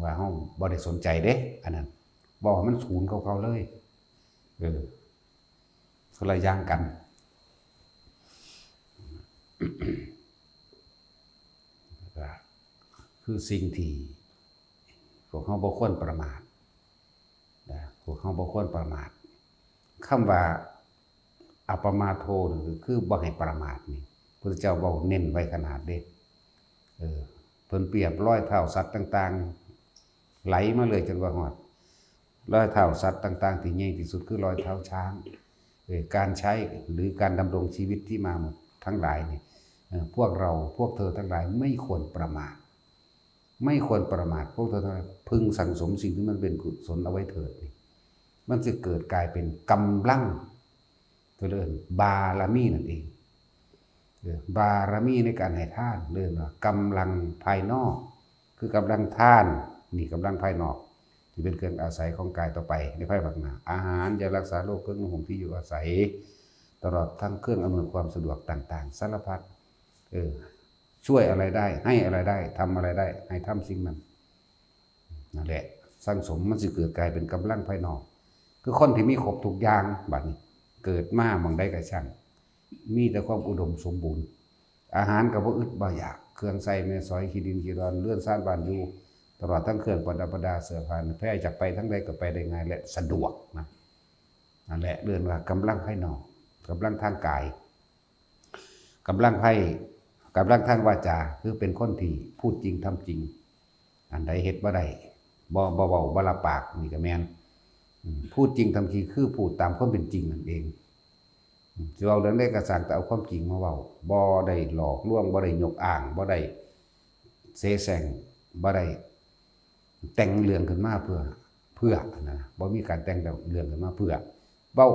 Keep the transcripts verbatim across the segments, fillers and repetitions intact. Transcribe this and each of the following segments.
ว่าเฮาบ่ได้สนใจเด้ อันนั้น เว้าให้มันศูนย์เก่าๆเลย เออ คนละอย่างกัน ก็คือสิ่งที่พวกเฮาบ่ควรประมาทนะ พวกเฮาบ่ควรประมาท คำว่าอัปปมาโทนี่ก็คือบ่ให้ประมาทนี่ พุทธเจ้าเว้าเน้นไว้ขนาดเด้ เออ เพิ่นเปรียบรอยเท้าสัตว์ต่างๆ ไหลมาเลยจนว่าฮอด รอยเท้าสัตว์ต่างๆ ที่ใหญ่ที่สุดคือรอยเท้าช้าง เออ การใช้หรือการดำรงชีวิตที่มาหมดทั้งหลายนี่ เออ พวกเรา พวกเธอทั้งหลายไม่ควรประมาท ไม่ควรประมาท พวกเธอทั้งหลายพึงสั่งสมสิ่งที่มันเป็นกุศลเอาไว้เถิดนี่ มันจะเกิดกลายเป็นกำลัง ก็เรียกบารมีนั่นเอง เออ บารมีในการให้ทาน เรียกว่ากำลังภายนอก คือกำลังทาน นี่กำลังภายนอก ที่เป็นเครื่องอาศัยของกายต่อไปในภายภาคหน้า อาหาร ยารักษาโรค เครื่องนุ่งห่ม ที่อยู่อาศัย ตลอดทั้งเครื่องอำนวยความสะดวกต่างๆ สารพัด เออ ช่วยอะไรได้ ให้อะไรได้ ทำอะไรได้ ให้ทำสิ่งนั้น นั่นแหละ สั่งสมมันสิเกิดกลายเป็นกำลังภายนอก คือคนที่มีครบทุกอย่าง บัดนี้ เกิดมาหม่องใดก็ช่าง มีแต่ความอุดมสมบูรณ์ อาหารก็บ่อึดบ่อยาก เครื่องใช้แม้สอย ขี้ดินขี้ดอน เรือนซานบ้านอยู่ ตลอดทั้งเครื่องประดับประดา เสื้อผ้าแพร่ อยากไปทางใดก็ไปได้ง่ายและสะดวกนะ นั่นแหละ เรียกว่ากำลังภายนอก กำลังทางกาย กำลังภาย กำลังทางวาจา คือเป็นคนที่พูดจริงทำจริง อันใดเฮ็ดบ่ได้ บ่ บ่เว้า บ่รับปาก นี่ก็แม่น อืม พูดจริงทำจริง คือพูดตามความเป็นจริงนั่นเอง อืม สิเว้าเรื่องใดก็ซ่าง แต่เอาความจริงมาเว้า บ่ได้หลอกลวง บ่ได้ยกอ้าง บ่ได้เสแสร้ง บ่ได้แต่งเรื่องขึ้นมาเพื่อ เพื่อนะ บ่มีการแต่งเรื่องขึ้นมาเพื่อ เว้า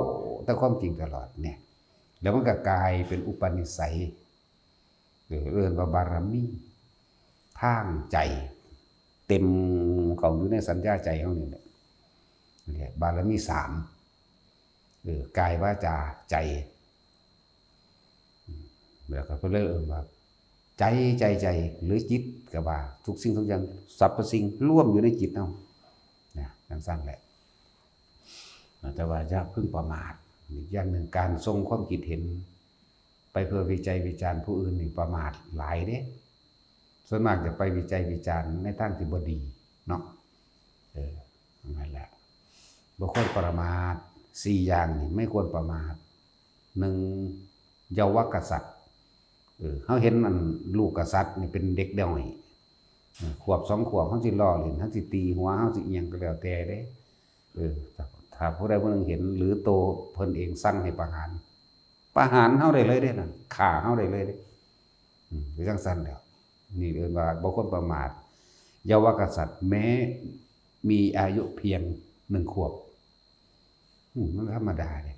แต่ความจริงตลอดเนี่ย แล้วมันก็กลายเป็นอุปนิสัย เออ เอิ้นว่าบารมีทางใจ เต็มเข้าอยู่ในสัญญาใจเฮานี่แหละ นี่แหละ บารมีสาม เออ กาย วาจา ใจ แล้วก็เพิ่นเลยเอิ้นว่า ใจ ใจ ใจ หรือจิตก็ว่า ทุกสิ่งทุกอย่าง สรรพสิ่งรวมอยู่ในจิตเฮา นะ จั่งซั้นแหละ แต่ว่าอย่าเพิ่งประมาท อีกอย่างหนึ่ง การส่งความคิดเห็น ไปเพื่อวิจัยวิจารณ์ผู้อื่นนี่ประมาทหลายเด้ ส่วนมากจะไปวิจัยวิจารณ์ในทางที่บ่ดีเนาะ เออ นั่นแหละ บ่ควรประมาท สี่อย่างนี่ไม่ควรประมาท หนึ่ง เยาว์กษัตริย์ เออ เฮาเห็นอันลูกกษัตริย์นี่เป็นเด็กน้อย เออ ขวบสองขวบ เฮาสิล้อเล่น เฮาสิตีหัว เฮาสิอิหยังก็แล้วแต่เด้ เออ ถ้า ถ้าผู้ใดผู้หนึ่งเห็น หรือโตเพิ่นเองสั่งให้ประหาร ประหารเฮาได้เลยเด้นะ ฆ่าเฮาได้เลยเด้ อืม คือจั่งซั้นแหล้ว นี่เอิ้นว่าบ่ควรประมาท เยาว์กษัตริย์แม้มีอายุเพียงหนึ่งขวบ อืม มันธรรมดาเด้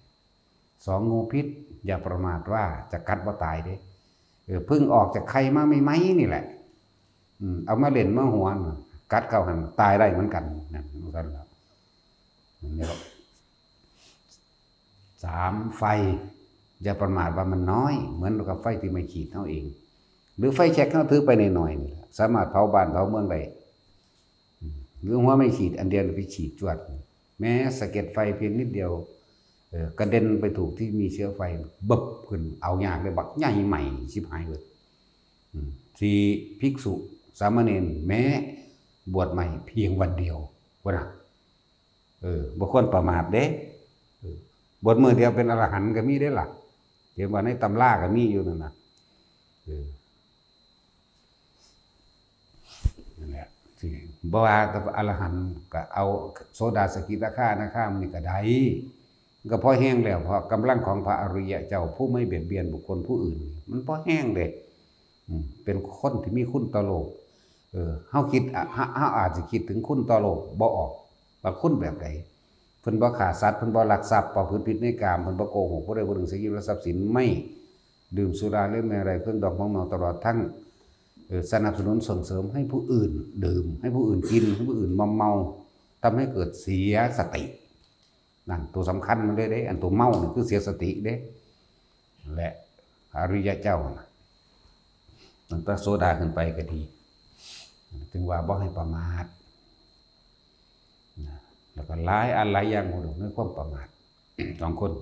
สอง งูพิษ อย่าประมาทว่าจะกัดบ่ตายเด้ เออ เพิ่งออกจากไข่มาใหม่ๆนี่แหละ อืม เอามาเล่นมาหัวน่ะ กัดเข้าหั่นตายได้เหมือนกัน นั่น ว่าซั่นล่ะ นั่นแหละ สาม ไฟ อย่าประมาทว่ามันน้อย เหมือนกับไฟที่ไหม้ขีดเฮาเอง หรือไฟแช็กเฮาถือไปหน่อยๆนี่แหละ สามารถเผาบ้านเผาเมืองได้ อืม หรือหัวไหม้ขีดอันเดียวไปขีดจวด แม้สะเก็ดไฟเพียงนิดเดียว เอ่อ กระเด็นไปถูกที่มีเชื้อไฟ บึบขึ้น เอายากเลย บักใหญ่ไหม้ชิบหายเบิด อืม สี่ ภิกษุ สามเณร แม้บวชใหม่เพียงวันเดียว ว่านะ เออ บ่ควรประมาทเด้ เออ บวชมื้อเดียวเป็นอรหันต์ก็มีเด้ล่ะ เห็นว่าในตำราก็มีอยู่นั่นน่ะ เออ นั่นแหละ สิบ่ว่าแต่อรหันต์ก็เอาโสดา สกิทาคา อนาคามันนี่ก็ได้ ก็พอแฮงแล้ว เพราะกำลังของพระอริยะเจ้าผู้ไม่เบียดเบียนบุคคลผู้อื่น มันพอแฮงเด้ อืม เป็นคนที่มีคุณต่อโลก เออ เฮาคิด อ่ะ เฮา เฮาอาจสิคิดถึงคุณต่อโลกบ่ออก ว่าคุณแบบใด เพิ่นบ่ฆ่าสัตว์ เพิ่นบ่ลักทรัพย์ ประพฤติผิดในกาม เพิ่นบ่โกหกผู้ใดผู้หนึ่ง เสียชีวิตทรัพย์สิน ไม่ดื่มสุราและเมรัย เครื่องดองของเมา ตลอดทั้ง เอ่อ สนับสนุนส่งเสริมให้ผู้อื่นดื่ม ให้ผู้อื่นกิน ให้ผู้อื่นมอมเมา ทำให้เกิดเสียสติ นั่นตัวสำคัญมันเลยเด้ อันตัวเมานี่คือเสียสติเด้ และอริยะเจ้าน่ะ ตั้งแต่โสดาขึ้นไปก็ดี ถึงว่าบ่ให้ประมาท แล้วก็หลายอันหลายอย่างหมดในความประมาท ของคน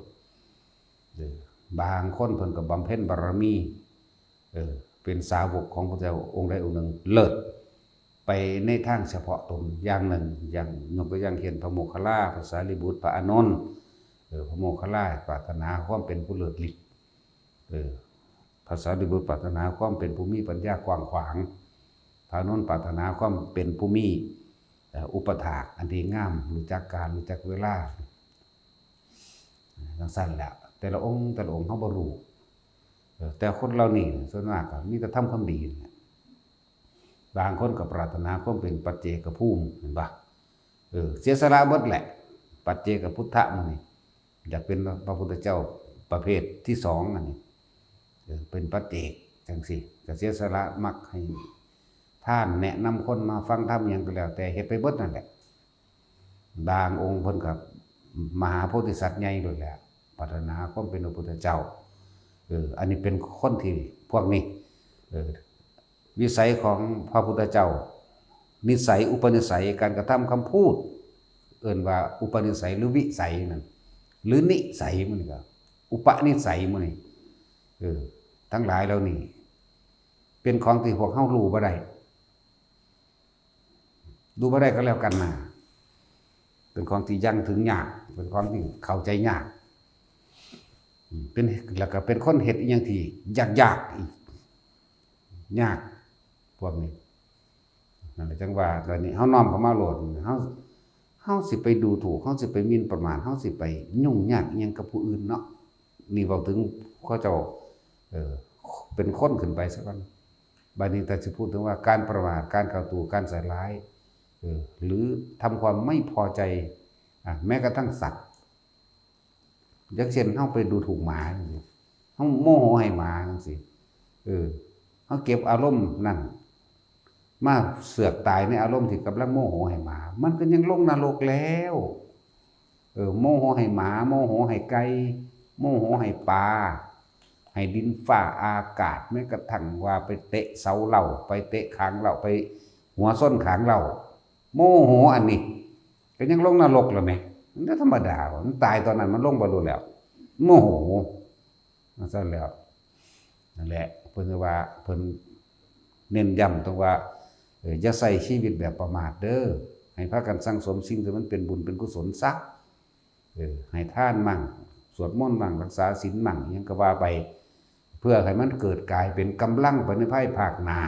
เออ บางคนเพิ่นก็บำเพ็ญบารมี เออ เป็นสาวกของพระเจ้าองค์ใดองค์หนึ่ง เลิศไปในทางเฉพาะตนอย่างหนึ่ง อย่างยกตัวอย่างเช่นพระโมคคัลลา พระสารีบุตร พระอานนท์ เออ พระโมคคัลลาปรารถนาความเป็นผู้เลิศฤทธิ์ เออ พระสารีบุตรปรารถนาความเป็นผู้มีปัญญากว้างขวาง พระอานนท์ปรารถนาความเป็นผู้มี เอ่อ อุปถากอันดีงาม รู้จักกาล รู้จักเวลา จั่งซั้นแหละ แต่ละองค์ แต่ละองค์เฮาบ่รู้ เออ แต่คนเหล่านี้ส่วนมากก็มีแต่ทำความดีนั่นแหละ บางคนก็ปรารถนาความเป็นปัจเจกภูมิ เห็นปะ เออ เสียสละหมดแหละ ปัจเจกพุทธะหมู่นี้ อยากเป็นพระพุทธเจ้าประเภทที่สองอันนี้ เออ เป็นปัจเจกจั่งซี้ ก็เสียสละมักให้ทาน แนะนำคนมาฟังธรรมหยังก็แล้วแต่ เฮ็ดไปเบิดนั่นแหละ บางองค์เพิ่นก็มหาโพธิสัตว์ใหญ่โลดแหละ ปรารถนาความเป็นพระพุทธเจ้า เออ อันนี้เป็นคนที่พวกนี้ เออ วิสัยของพระพุทธเจ้า นิสัย อุปนิสัย การกระทำคำพูด เอิ้นว่าอุปนิสัยหรือวิสัยนั่น หรือนิสัยมันก็ อุปนิสัยมันนี่ เออ ทั้งหลายเหล่านี้ เป็นของที่พวกเฮารู้บ่ได้ รู้บ่ได้ก็แล้วกันนะ เป็นของที่ยังถึงยาก เป็นของที่เข้าใจยาก อืม เป็น แล้วก็เป็นคนเฮ็ดอีหยังที่ยากๆอีก ยาก พวกนี้ นั่นแหละจั่งว่า ตอนนี้เฮาน้อมเข้ามาโลด เฮา เฮาสิไปดูถูก เฮาสิไปหมิ่นประมาท เฮาสิไปยุ่งยากอิหยังกับผู้อื่นเนาะ นี่เว้าถึงเขาเจ้า เออ เป็นคนขึ้นไปซะก่อน บัดนี้ถ้าสิพูดถึงว่าการประมาท การกล่าวตู่ การใส่ร้าย เออ หรือทำความไม่พอใจ อ่ะ แม้กระทั่งสัตว์ อย่างเช่น เฮาไปดูถูกหมาจั่งซี้ เฮาโมโหให้หมาจั่งซี้ เออ เฮาเก็บอารมณ์นั่น มาเสือกตายในอารมณ์ที่กำลังโมโหให้หมา มันก็ยังลงนรกแล้ว เออ โมโหให้หมา โมโหให้ไก่ โมโหให้ปลา ให้ดินฟ้าอากาศ แม้กระทั่งว่าไปเตะเสาเหล้า ไปเตะขางเหล้า ไปหัวส้นขางเหล้า โมโหอันนี้ ก็ยังลงนรกแล้วแหม มันก็ธรรมดา มันตายตอนนั้นมันลงบ่รู้แล้ว โมโห จั่งซั้นแล้ว นั่นแหละ เพิ่นว่า เพิ่นเน้นย้ำตรงว่า เออ อย่าใช้ชีวิตแบบประมาทเด้อ ให้พากันสั่งสมสิ่งที่มันเป็นบุญเป็นกุศลซะ เออ ให้ทานมั่ง สวดมนต์มั่ง รักษาศีลมั่ง อิหยังก็ว่าไป เพื่อให้มันเกิดกลายเป็นกำลังไปในภายภาคหน้า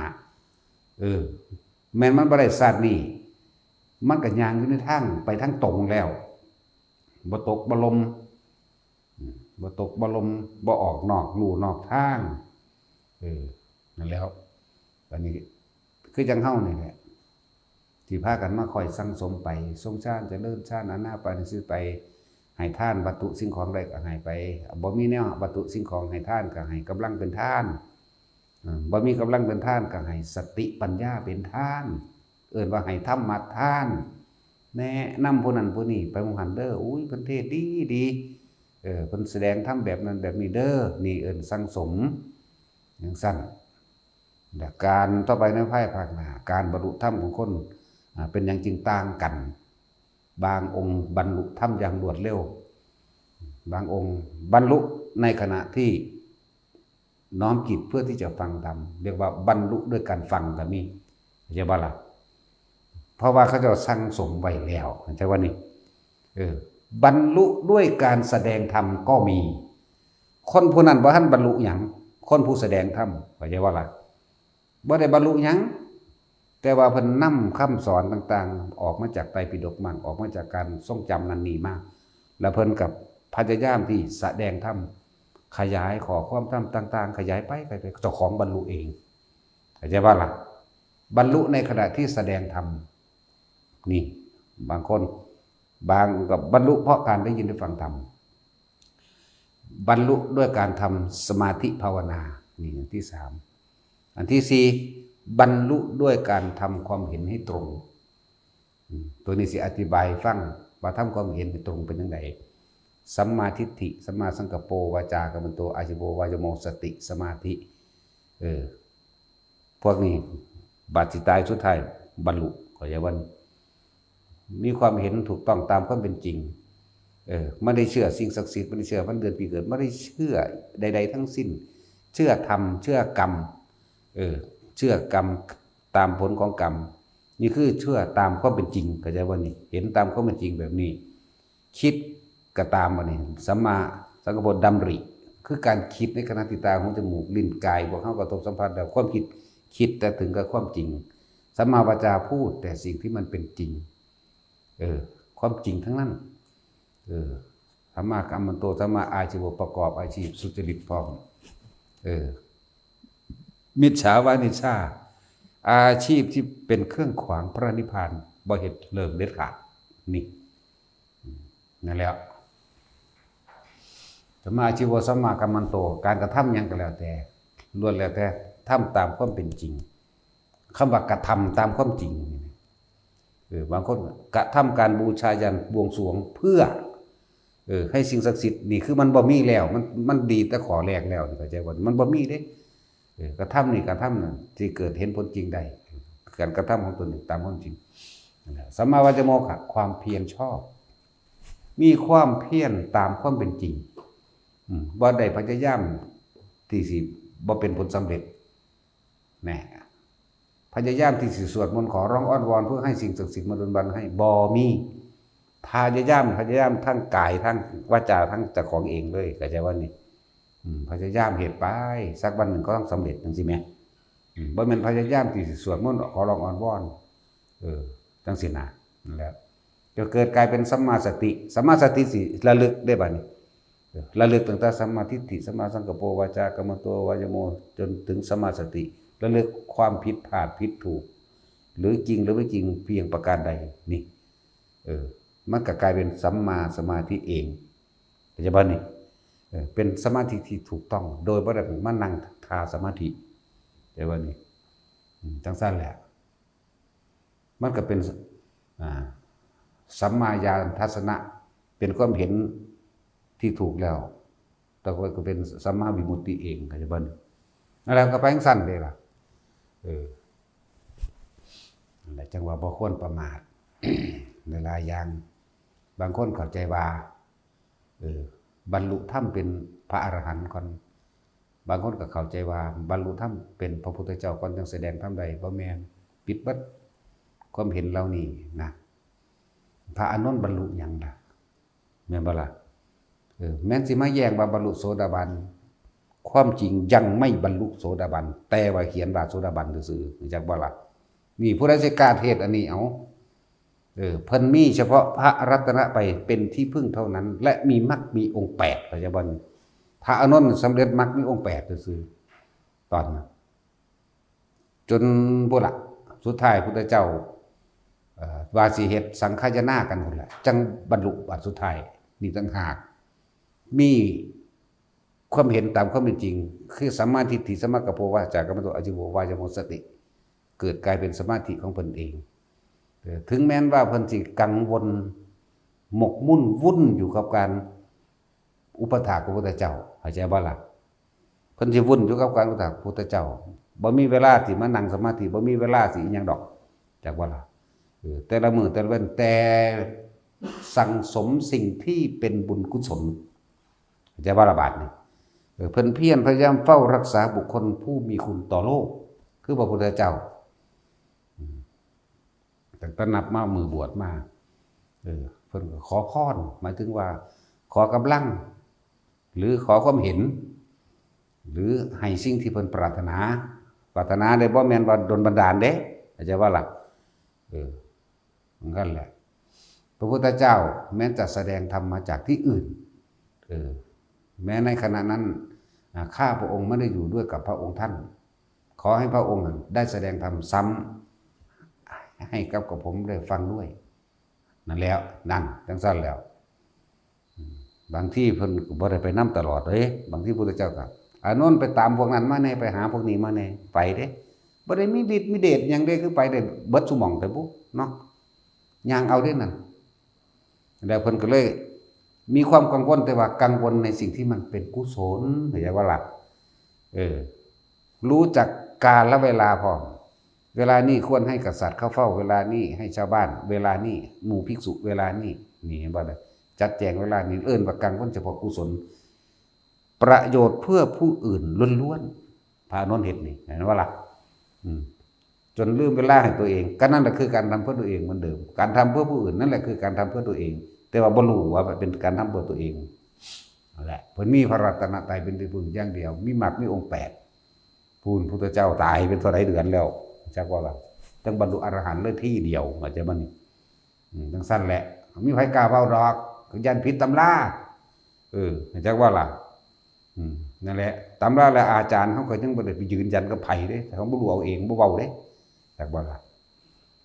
เออ แม่นมันบ่ได้ชาตินี้ มันก็ย่างอยู่ในทางไปทางตรงแล้ว บ่ตกบ่หล่ม อืม บ่ตกบ่หล่ม บ่ออกนอกลู่นอกทาง เออ นั่นแหล้ว อันนี้คือจั่งเฮานี่แหละ ที่พากันมาคอยสั่งสมไป ทรงฌาน เจริญฌาน อานาปานสติไป ให้ทานวัตถุสิ่งของใดก็ให้ไป บ่มีแนววัตถุสิ่งของให้ทานก็ให้กำลังเป็นทาน อืม บ่มีกำลังเป็นทานก็ให้สติปัญญาเป็นทาน เอิ้นว่าให้ธรรมทาน แนะนำผู้นั้นผู้นี้ไปหมู่หั้นเด้อ อุ้ย เพิ่นเทศน์ดีดี เออ เพิ่นแสดงธรรมแบบนั้นแบบนี้เด้อ นี่เอิ้นสั่งสม จั่งซั้น และการต่อไปในภายภาคหน้า การบรรลุธรรมของคน อ่า เป็นหยังจึงต่างกัน บางองค์บรรลุธรรมอย่างรวดเร็ว บางองค์บรรลุในขณะที่น้อมจิตเพื่อที่จะฟังธรรม เรียกว่าบรรลุด้วยการฟังก็มี เข้าใจบ่ล่ะ เพราะว่าเขาเจ้าสั่งสมไว้แล้ว เข้าใจบ่นี่ เออ บรรลุด้วยการแสดงธรรมก็มี คนผู้นั้นบ่ทันบรรลุหยัง คนผู้แสดงธรรม เข้าใจบ่ล่ะ บ่ได้บรรลุหยัง แต่ว่าเพิ่นนำคำสอนต่างๆ ออกมาจากไตรปิฎกมั่ง ออกมาจากการทรงจำนั่นนี่มา แล้วเพิ่นก็พยายามที่แสดงธรรม ขยายข้อความธรรมต่างๆ ขยายไป ขยายไป เจ้าของบรรลุเอง เข้าใจบ่ล่ะ บรรลุในขณะที่แสดงธรรม นี่ บางคน บางก็บรรลุเพราะการได้ยินได้ฟังธรรม บรรลุด้วยการทำสมาธิภาวนา นี่อันที่สาม อันที่สี่ บรรลุด้วยการทำความเห็นให้ตรง อืม ตัวนี้สิอธิบายให้ฟังว่าทำความเห็นให้ตรงเป็นจั่งใด สัมมาทิฏฐิ สัมมาสังกัปโป วาจากัมมันโต อาชีโว วายโม สติ สมาธิ เออ พวกนี้ บัดสิตายสุดท้ายบรรลุ เข้าใจบ่นี่ มีความเห็นถูกต้องตามความเป็นจริง เออ ไม่ได้เชื่อสิ่งศักดิ์สิทธิ์ ไม่ได้เชื่อวันเดือนปีเกิด ไม่ได้เชื่อใดๆทั้งสิ้น เชื่อธรรม เชื่อกรรม เออ เชื่อกรรม ตามผลของกรรม นี่คือเชื่อตามความเป็นจริง เข้าใจว่านี่ เห็นตามความเป็นจริงแบบนี้ คิดก็ตามอันนี้ สัมมาสังกัปปะดำริ คือการคิดในขณะที่ตา หู จมูก ลิ้น กาย พวกเขากระทบสัมผัสแล้ว ความคิด คิดแต่ถึงกับความจริง สัมมาวาจา พูดแต่สิ่งที่มันเป็นจริง เออ ความจริงทั้งนั้น เออ สัมมากัมมันโต สัมมาอาชีวะ ประกอบอาชีพสุจริตพร้อม เออ มิจฉาวานิชา อาชีพที่เป็นเครื่องขวางพระนิพพาน บ่เฮ็ดเลิกเด็ดขาด นี่ นั่นแหละ สัมมาอาชีวะ สัมมากัมมันโต การกระทำหยังก็แล้วแต่ ล้วนแล้วแต่ทำตามความเป็นจริง คำว่ากระทำตามความจริงนี่นะ เออ บางคนกระทำการบูชายัญบวงสรวงเพื่อ เออ ให้สิ่งศักดิ์สิทธิ์ นี่คือมันบ่มีแล้ว มัน มันดีแต่ข้อแรกแล้ว นี่เข้าใจบ่ มันบ่มีเด้ เออ กระทำนี่ กระทำนั่นที่เกิดเห็นผลจริงได้ การกระทำของตนนี่ตามความจริง นั่นแหละ สัมมาวายโม ค่ะ ความเพียรชอบ มีความเพียรตามความเป็นจริง อืม บ่ได้พยายามที่สิบ่เป็นผลสำเร็จ แน่ พยายามที่สิสวดมนต์ขอร้องอ้อนวอนเพื่อให้สิ่งศักดิ์สิทธิ์มาดลบันดาลให้ บ่มี พยายาม พยายามทั้งกาย ทั้งวาจา ทั้งเจ้าของเองเลย เข้าใจว่านี่ อืม พยายามเฮ็ดไป สักวันหนึ่งก็ต้องสำเร็จ จังซี้แหม อืม บ่แม่นพยายามที่สิสวดมนต์ขอร้องอ้อนวอน เออ จังซี้นะ นั่นแหละ ก็เกิดกลายเป็นสัมมาสติ สัมมาสติสิระลึกได้บัดนี้ เออ ระลึกตั้งแต่สัมมาทิฏฐิ สัมมาสังกัปโป วาจากรรมโต วายโม จนถึงสัมมาสติ ระลึกความผิดพลาดผิดถูก หรือจริงหรือไม่จริงเพียงประการใด นี่ เออ มันก็กลายเป็นสัมมาสมาธิเอง เข้าใจบ่นี่ เออ เป็นสมาธิที่ถูกต้อง โดยบ่ได้มานั่งท่าสมาธิ เข้าใจบ่นี่ อืม จังซั่นแหละ มันก็เป็น อ่า สัมมาญาณทัศนะ เป็นความเห็นที่ถูกแล้ว แต่ว่าก็เป็นสัมมาวิมุตติเอง เข้าใจบ่นี่ นั่นแหละ ก็ไปจังซั่นเด้ล่ะ เออ นั่นแหละ จังว่าบ่ควรประมาท หลายๆอย่าง บางคนเข้าใจว่า เออ บรรลุธรรมเป็นพระอรหันต์ก่อน บางคนก็เข้าใจว่าบรรลุธรรมเป็นพระพุทธเจ้าก่อนจั่งแสดงธรรมได้ บ่แม่น ผิดเบิด ความเห็นเหล่านี้นะ พระอานนท์บรรลุหยังล่ะ แม่นบ่ล่ะ เออ แม้นสิมาแย้งว่าบรรลุโสดาบัน ความจริงยังไม่บรรลุโสดาบัน แต่ว่าเขียนว่าโสดาบันซื่อๆ รู้จักบ่ล่ะ นี่ผู้ใดสิกล้าเทศน์อันนี้ เอา เออ เพิ่นมีเฉพาะพระรัตนตรัยเป็นที่พึ่งเท่านั้น และมีมรรคมีองค์แปด เข้าใจบ่นี่ พระอานนท์สำเร็จมรรคมีองค์แปดซื่อๆ ตอนนั้น จนพุ้นละ สุดท้ายพุทธเจ้า เอ่อ ว่าสิเฮ็ดสังฆายนากันพุ้นละ จั่งบรรลุบัดสุดท้าย นี่ต่างหาก มีความเห็นตามความเป็นจริง คือสัมมาทิฏฐิ สัมมากัปโป วาจากรรมโต อาชีวะ วายโม สติ เกิดกลายเป็นสมาธิของเพิ่นเอง เออ ถึงแม้นว่าเพิ่นสิกังวล หมกมุ่นวุ่นอยู่กับการอุปถากพระพุทธเจ้า เข้าใจบ่ล่ะ เพิ่นสิวุ่นอยู่กับการอุปถากพระพุทธเจ้า บ่มีเวลาสิมานั่งสมาธิ บ่มีเวลาสิอิหยังดอก จักบ่ล่ะ เออ แต่ละมื้อแต่ละวัน แต่สั่งสมสิ่งที่เป็นบุญกุศล เข้าใจบ่ล่ะบาดนี้ เออ เพิ่นเพียรพยายามเฝ้ารักษาบุคคลผู้มีคุณต่อโลก คือพระพุทธเจ้า อืม ตั้งแต่นับมามื้อบวชมา เออ เพิ่นก็ขอพร หมายถึงว่าขอกำลัง หรือขอความเห็น หรือให้สิ่งที่เพิ่นปรารถนา ปรารถนาได้บ่แม่นว่าดลบันดาลเด้ เข้าใจบ่ล่ะ เออ เหมือนกันแหละ พระพุทธเจ้าแม้จะแสดงธรรมมาจากที่อื่น เออ แม้ในขณะนั้น อ่า ข้าพระองค์ไม่ได้อยู่ด้วยกับพระองค์ท่าน ขอให้พระองค์ได้แสดงธรรมซ้ำให้กับกระผมได้ฟังด้วย นั่นแล้ว นั่น จั่งซั่นแล้ว อืม บางทีเพิ่นก็บ่ได้ไปนำตลอดเด้ บางทีพุทธเจ้าก็ อานนท์ไปตามพวกนั้นมาแน่ ไปหาพวกนี้มาแน่ ไปเด้ บ่ได้มีฤทธิ์มีเดชหยังเด้ คือไปได้เบิดซุหม่องแต่บุ เนาะ ย่างเอาเด้นั่น แล้วเพิ่นก็เลยมีความกังวล แต่ว่ากังวลในสิ่งที่มันเป็นกุศล เข้าใจบ่ล่ะ เออ รู้จักกาลเวลาพร้อม เวลานี้ควรให้กษัตริย์เข้าเฝ้า เวลานี้ให้ชาวบ้าน เวลานี้หมู่ภิกษุ เวลานี้ นี่เห็นบ่ล่ะ จัดแจงเวลานี้ เอิ้นว่ากังวลเฉพาะกุศล ประโยชน์เพื่อผู้อื่นล้วนๆ พระอานนท์เฮ็ดนี่ เห็นบ่ล่ะ อืม จนลืมเวลาให้ตัวเอง ก็นั่นแหละคือการทำเพื่อตัวเองเหมือนเดิม การทำเพื่อผู้อื่นนั่นแหละคือการทำเพื่อตัวเอง แต่ว่าบ่รู้ว่ามันเป็นการทำเพื่อตัวเอง นั่นแหละ เพิ่นมีพระรัตนตรัยเป็นที่พึ่งอย่างเดียว มีมรรคมีองค์แปด พู้นพุทธเจ้าตายเป็นเท่าใดเดือนแล้ว จักว่าล่ะ จั่งบรรลุอรหันต์เลยทีเดียว เข้าใจบ่นี่ อืม จั่งซั่นแหละ มีไผกล้าเว้าดอก ก็ย้านผิดตำรา เออ จักว่าล่ะ อืม นั่นแหละ ตำราและอาจารย์เขาก็ยังบ่ได้ไปยืนยันกับไผเด้ แต่เขาบ่รู้เอาเอง บ่เว้าเด้ จักว่าล่ะ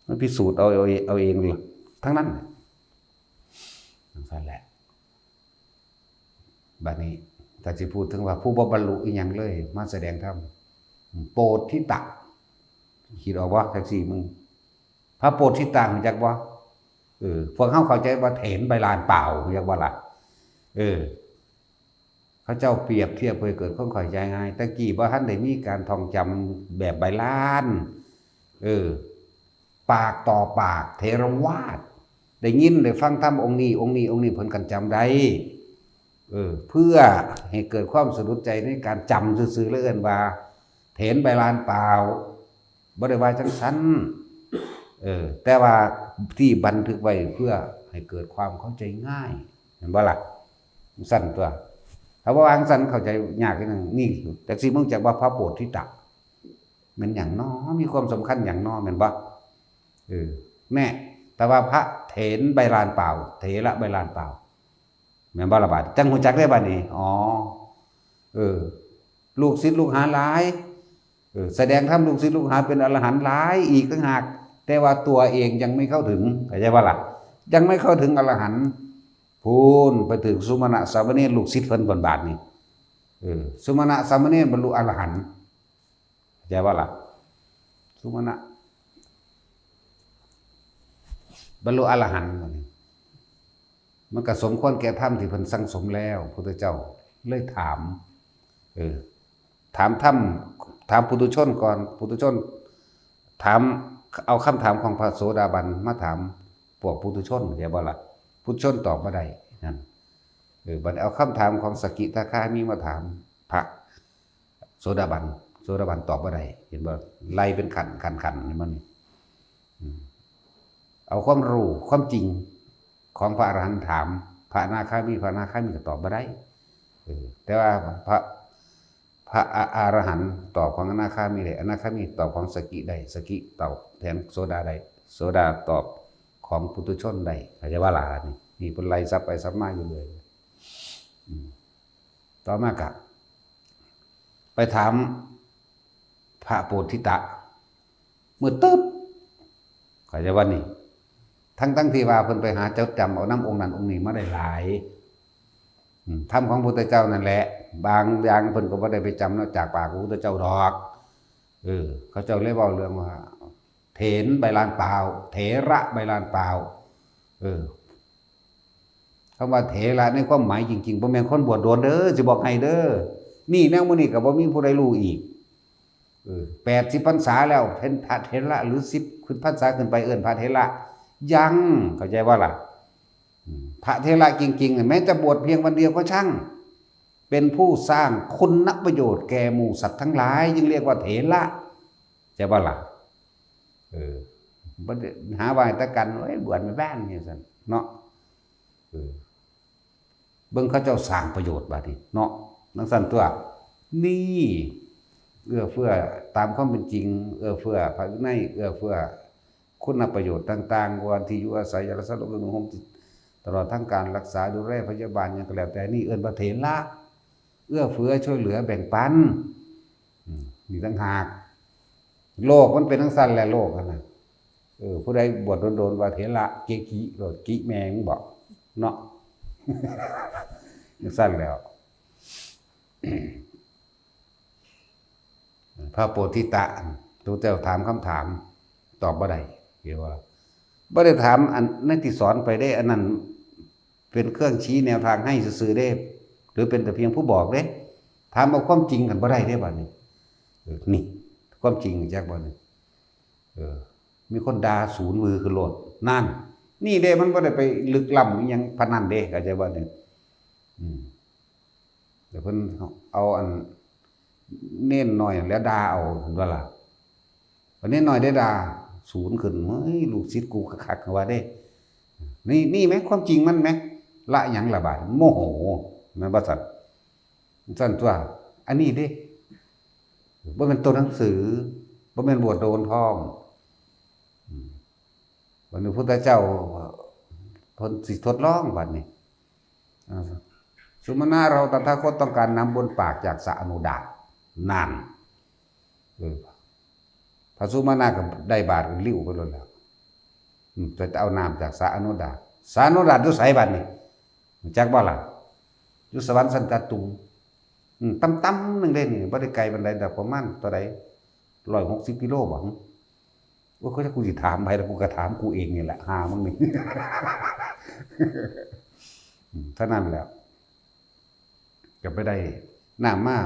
มันพิสูจน์เอา เอา เอาเองล่ะ ทั้งนั้น จั่งซั่นแหละ บัดนี้ ถ้าสิพูดถึงว่าผู้บ่บรรลุอิหยังเลย มาแสดงธรรม โปทธิตะ คิดออกบ่ จักซี่มึง พระโปทธิตะ รู้จักบ่ เออ พวกเฮาเข้าใจว่าเถนใบลานเปล่า รู้จักบ่ล่ะ เออ เขาเจ้าเปรียบเทียบเพื่อเกิดความเข้าใจง่าย แต่กี้บ่ทันได้มีการท่องจำแบบใบลาน เออ ปากต่อปาก เถรวาท ได้ยินได้ฟังธรรมองค์นี้ องค์นี้ องค์นี้ เพิ่นกันจำได้ เออ เพื่อให้เกิดความสะดุดใจในการจำซื่อๆ แล้วเอิ้นว่า เถนใบลานเปล่า บ่ได้ว่าจั่งซั่น เออ แต่ว่าที่บันทึกไว้เพื่อให้เกิดความเข้าใจง่าย เห็นบ่ล่ะ จั่งซั่นตั๊ว ถ้าบ่ว่าจั่งซั่นเข้าใจยากนิดนึง นี่ จักซี่มึงจักว่าพระโปทธิตะ แม่นหยังน้อ มีความสำคัญหยังน้อ แม่นบ่ เออ แน่ แต่ว่าพระเถนใบลานเปล่า เถระใบลานเปล่า แม่นบ่ล่ะบาด จั่งรู้จักได้บาดนี้ อ๋อ เออ ลูกศิษย์ลูกหาหลาย เออ แสดงธรรมลูกศิษย์ลูกหาเป็นอรหันต์หลายอีกต่างหาก แต่ว่าตัวเองยังไม่เข้าถึง เข้าใจบ่ล่ะ ยังไม่เข้าถึงอรหันต์ พู้นไปถึงสุมาณะสามเณรลูกศิษย์เพิ่นบาดนี้ เออ สุมาณะสามเณรบรรลุอรหันต์ เข้าใจบ่ล่ะ สุมาณะ บรรลุอรหันต์ มันก็สมควรแก่ธรรมที่เพิ่นสั่งสมแล้ว พุทธเจ้าเลยถาม เออ ถามธรรม ถามปุถุชนก่อน ปุถุชน ถาม เอาคำถามของพระโสดาบันมาถามพวกปุถุชน เข้าใจบ่ล่ะ ปุถุชนตอบบ่ได้ นั่น เออ บัดเอาคำถามของสกิทาคามีมาถามพระโสดาบัน โสดาบันตอบบ่ได้ เห็นบ่ ไล่เป็นขั้น ขั้น ขั้น เห็นบ่นี่ อืม เอาความรู้ ความจริงของพระอรหันต์ถามพระอนาคามี พระอนาคามีก็ตอบบ่ได้ เออ แต่ว่าพระ พระอ อรหันต์ตอบของอนาคามีได้ อนาคามีตอบของสกิได้ สกิตอบแทนโสดาได้ โสดาตอบของปุถุชนได้ เข้าใจบ่ล่ะนี่ นี่เพิ่นไล่สับไปสับมาอยู่เลย อืม ต่อมาก็ไปถามพระโปทธิตะ มืดตึ๊บ เข้าใจบ่นี่ ทั้งๆ ที่ว่าเพิ่นไปหาจดจำเอานำองค์นั้นองค์นี้มาได้หลาย อืม ธรรมของพุทธเจ้านั่นแหละ บางอย่างเพิ่นก็บ่ได้ไปจำเนาะ จากปากของพุทธเจ้าดอก เออ เขาเจ้าเลยเว้าเรื่องว่า เถนใบลานเปล่า เถระใบลานเปล่า เออ คำว่าเถระในความหมายจริงๆ บ่แม่นคนบวชโดนเด้อ สิบอกให้เด้อ นี่แนวมื้อนี้ก็บ่มีผู้ใดรู้อีก เออ แปดสิบพรรษาแล้ว เป็นพระเถระหรือสิบขึ้นพรรษาขึ้นไปเอิ้นพระเถระ ยัง เข้าใจบ่ล่ะ อืม พระเถระจริงๆ เนี่ย แม้จะบวชเพียงวันเดียวก็ช่าง เป็นผู้สร้างคุณประโยชน์แก่หมู่สัตว์ทั้งหลาย จึงเรียกว่าเถระ ใช่บ่ล่ะ เออ บ่ได้หาว่าแต่กัน เอ้ย บวชไม่บ้านนี่ซั่นเนาะ เออ เบิ่งเขาเจ้าสร้างประโยชน์บาดนี้เนาะ จั่งซั่นตั๊ว นี่ เอื้อเฟื้อตามความเป็นจริง เอื้อเฟื้อพระวินัย เอื้อเฟื้อคุณประโยชน์ต่างๆ บ่ว่าที่อยู่อาศัย ยารักษาโรค เครื่องนุ่งห่ม ตลอดทั้งการรักษาดูแลพยาบาลหยังก็แล้วแต่ นี่เอิ้นว่าเถระ เอื้อเฟื้อช่วยเหลือแบ่งปัน อืม นี่ต่างหาก โลกมันเป็นจั่งซั่นแหละ โลกหั่นน่ะ เออ ผู้ใดบวชโดนๆ ว่าเถระ เกกิ โลดกิแม่งบอก เนาะ จั่งซั่นแล้ว พระโปทธิตะ พระเจ้าถามคำถาม ตอบบ่ได้ เห็นบ่ล่ะ บ่ได้ถามอันในที่สอนไปเด้ อันนั้นเป็นเครื่องชี้แนวทางให้ซื่อๆ เด้ หรือเป็นแต่เพียงผู้บอกเด้ ถามเอาความจริงกันบ่ได้เด้บัดนี้ เออ นี่ ความจริงจักบ่นี่ เออ มีคนด่าศูนย์มือคือโลด นั่น นี่เด้ มันบ่ได้ไปลึกล้ำอิหยังปานนั้นเด้ เข้าใจบ่เนี่ย อืม แต่เพิ่นเอาอันเณรน้อยนั่นแหละด่าเอา เห็นบ่ล่ะ บัดเณรน้อยได้ด่าศูนย์ขึ้น เฮ้ย ลูกศิษย์กูคักๆ ว่าเด้ นี่ นี่แหม ความจริงมันแหม ละหยังล่ะบาด โมโห แม่นบ่ซั่น ซั่นตั๊ว อันนี้เด้ บ่แม่นตัวหนังสือ บ่แม่นบวชโดนพร้อม อืม บัดนี้พุทธเจ้า เพิ่นสิทดลองบัดนี้ อ่า สุมาณะ เราตถาคตต้องการน้ำบ้วนปากจากสระอโนดาต นั่น เออ พระสุมาณะก็ได้บาตรก็ลิ้วไปโลดแล้ว อืม แต่จะเอาน้ำจากสระอโนดาต สระอโนดาตอยู่ไสบัดนี้ รู้จักบ่ล่ะ อยู่สวรรค์ชั้นจตุม อืม ต่ำๆ หนึ่งเด้นี่ บ่ได้ไกลปานใดดอก ประมาณเท่าใด ร้อยหกสิบกิโลบ่ โอ้ย ก็จะกูสิถามไผล่ะ กูก็ถามกูเองนี่แหละ หามึงนี่ อืม เท่านั้นแหละ ก็ไปได้น้ำมา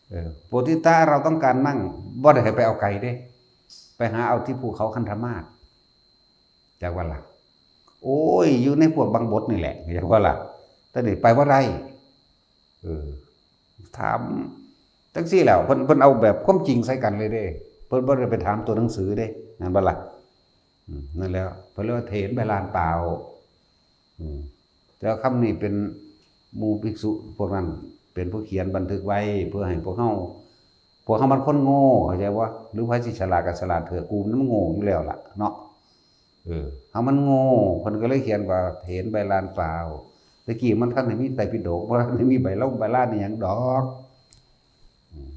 เออ โพธิตะ เราต้องการนั่ง บ่ได้ให้ไปเอาไกลเด้ ไปหาเอาที่ภูเขาคันธมาศ จักว่าล่ะ โอ้ย อยู่ในพวกบังบดนี่แหละ จักว่าล่ะ แต่นี่ไปบ่ได้ เออ ถามจังซี่แล้ว เพิ่น เพิ่นเอาแบบความจริงใส่กันเลยเด้ เพิ่นบ่ได้ไปถามตัวหนังสือเด้ นั่นบ่ล่ะ อืม นั่นแหล้ว เพิ่นเรียกว่าเถรไปลานเปล่า อืม แต่ว่าคำนี้เป็นหมู่ภิกษุพวกนั้นเป็นผู้เขียนบันทึกไว้ เพื่อให้พวกเฮา พวกเฮามันคนโง่ เข้าใจบ่ หรือไผสิฉลาดก็ฉลาดเถอะ กูมันโง่อยู่แล้วล่ะเนาะ เออ เฮามันโง่ เพิ่นก็เลยเขียนว่าเถรไปลานเปล่า แต่กี้มันทันได้มีไตรปิฎก บ่ทันได้มีใบลงใบลานอิหยังดอก อืม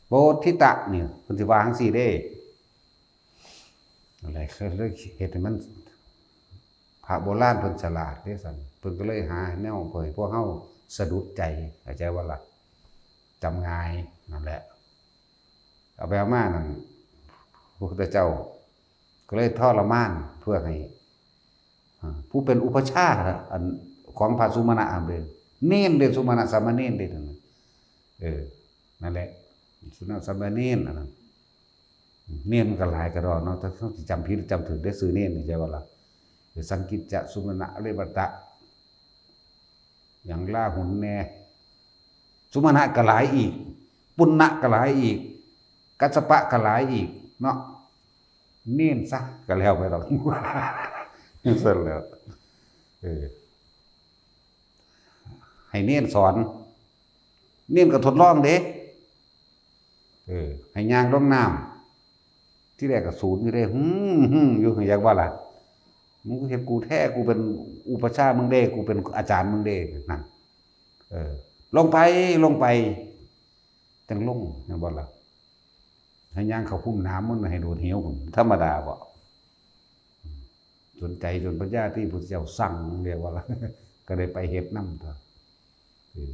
โพธิตะนี่ เพิ่นสิว่าจังซี่เด้ อะไร เขาเลยเฮ็ดให้มัน พระโบราณเพิ่นฉลาดเด้ซั่น เพิ่นก็เลยหาแนวให้พวกเฮาสะดุดใจ เข้าใจบ่ล่ะ จำง่าย นั่นแหละ เอาไปเอามานั่น พระพุทธเจ้าก็เลยทรมานเพื่อให้ อ่า ผู้เป็นอุปัชฌาย์ อันของพระสุมาณะ อันเด้ เณรเด้ สุมาณะสามเณรเด้ นั่นน่ะ เออ นั่นแหละ สุมาณะสามเณรอันนั้น เณรมันก็หลายกระดอกเนาะ ถ้าเฮาสิจำผิดจำถูกได้ชื่อเณรนี่ ใช่บ่ล่ะ คือสังกิจจะ สุมาณะ เรวัตะ อย่างลาหุนแน่ สุมาณะก็หลายอีก ปุณณะก็หลายอีก กัสสปะก็หลายอีกเนาะ เณรซะก็แล้วไปดอก ซั่นแหล้ว เออ ให้เณรสอน เณรก็ทดลองเด้ เออ ให้ย่างลงน้ำ ที่แรกก็ศูนย์อยู่เด้ หึ่มๆ อยู่ อยากว่าล่ะ มึงเฮ็ดกูแท้ กูเป็นอุปัชฌาย์มึงเด้ กูเป็นอาจารย์มึงเด้ นั่น เออ ลงไป ลงไป จั่งลง แม่นบ่ล่ะ ให้ย่างเข้าพุ่มน้ำ มันให้โดดเหวพุ้น ธรรมดาบ่ สนใจจนปัญญาที่พุทธเจ้าสั่ง เรียกว่าล่ะ ก็ได้ไปเฮ็ดนำตั๊ว เออ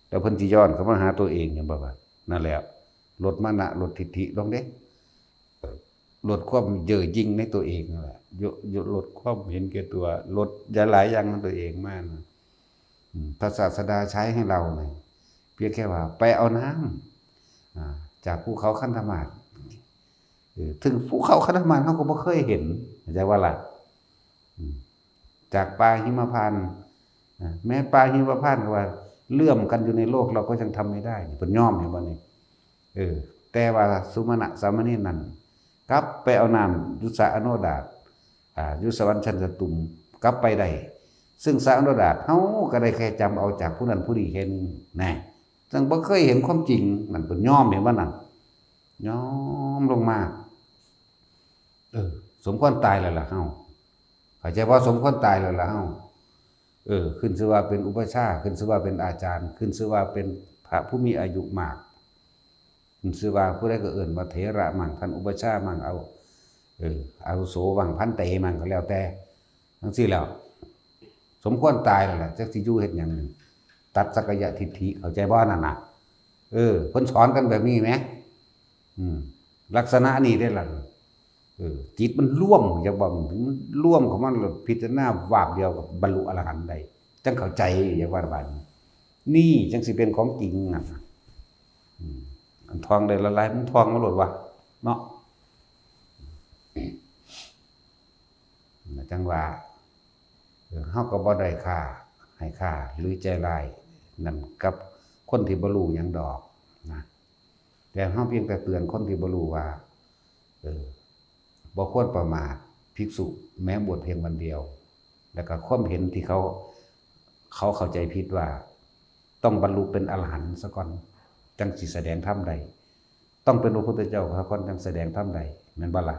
แล้วเพิ่นสิย้อนเข้ามาหาตัวเอง เห็นบ่ว่า นั่นแหละ ลดมานะ ลดทิฏฐิลงเด้ ลดความเย่อหยิ่งในตัวเองนั่นแหละ ย- ย- ลดความเห็นแก่ตัว ลดหลายๆ อย่างในตัวเองมานะ อืม พระศาสดาใช้ให้เราเนี่ย เพียงแค่ว่าไปเอาน้ำ อ่า จากภูเขาคันธมาศ เออ ถึงภูเขาคันธมาศเฮาก็บ่เคยเห็น เข้าใจบ่ล่ะ อืม จากป่าหิมพานต์ อ่า แม้ป่าหิมพานต์ก็ว่าเลื่อมกันอยู่ในโลก เราก็ยังทำไม่ได้ นี่เพิ่นยอม เห็นบ่นี่ เออ แต่ว่าสุมาณะสามเณรนั่น กลับไปเอาน้ำอยู่สระอโนดาต อ่า อยู่สวรรค์ชั้นจตุม กลับไปได้ ซึ่งสระอโนดาตเฮาก็ได้แค่จำเอาจากผู้นั้นผู้นี้แค่นึง แน่ ซึ่งบ่เคยเห็นความจริง นั่นเพิ่นยอม เห็นบ่นั่น ยอมลงมา เออ สมควรตายแล้วล่ะเฮา เข้าใจบ่ สมควรตายแล้วล่ะเฮา เออ ขึ้นชื่อว่าเป็นอุปัชฌาย์ ขึ้นชื่อว่าเป็นอาจารย์ ขึ้นชื่อว่าเป็นพระผู้มีอายุมาก ขึ้นชื่อว่าผู้ใดก็เอิ้นว่าเถระมั่ง ท่านอุปัชฌาย์มั่ง เอา เออ อาวุโสมั่ง พันเตมั่ง ก็แล้วแต่ จั่งซี้แล้ว สมควรตายแล้วล่ะ จักสิอยู่เฮ็ดหยัง ตัดสักกายทิฏฐิ เข้าใจบ่นั่นน่ะ เออ เพิ่นสอนกันแบบนี้แหม อืม ลักษณะนี้เด้ล่ะ เออ จิตมันรวม อยากบอกมันรวมเข้ามาแล้วพิจารณาวาบเดียวก็บรรลุอรหันต์ได้ จั่งเข้าใจ อยากว่าบาดนี้ นี่จั่งสิเป็นของจริงน่ะ อืม อันท่องได้หลายๆ มันท่องมาโลดวะ เนาะ จั่งว่า เออ เฮาก็บ่ได้ฆ่า ให้ฆ่า หรือใจร้ายนั่นกับคนที่บ่รู้หยังดอกนะ แต่เฮาเพียงแต่เตือนคนที่บ่รู้ว่า เออ บ่ควรประมาท ภิกษุแม้บวชเพียงวันเดียว แล้วก็ความเห็นที่เขา เขาเข้าใจผิดว่า ต้องบรรลุเป็นอรหันต์ซะก่อน จั่งสิแสดงธรรมได้ ต้องเป็นพระพุทธเจ้าซะก่อนจั่งแสดงธรรมได้ แม่นบ่ล่ะ?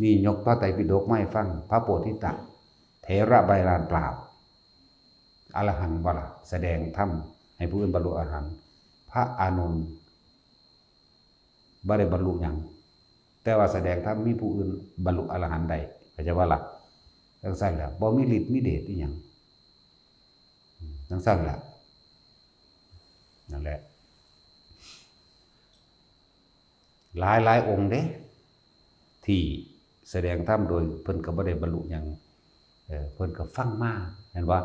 นี่ยกพระไตรปิฎกมาให้ฟัง พระโพธิตะเถระใบลานเปล่า อรหันต์บ่ล่ะ? แสดงธรรมให้ผู้อื่นบรรลุอรหันต์ พระอานนท์บ่ได้บรรลุหยัง แต่ว่าแสดงธรรมมีผู้อื่นบรรลุอรหันต์ได้ เข้าใจบ่ล่ะ? จั่งซั่นแหละ บ่มีฤทธิ์มีเดชอีหยัง จั่งซั่นแหละ นั่นแหละ หลายหลายองค์เด้ ที่แสดงธรรมโดยเพิ่นก็บ่ได้บรรลุหยัง เออ เพิ่นก็ฟังมา เห็นบ่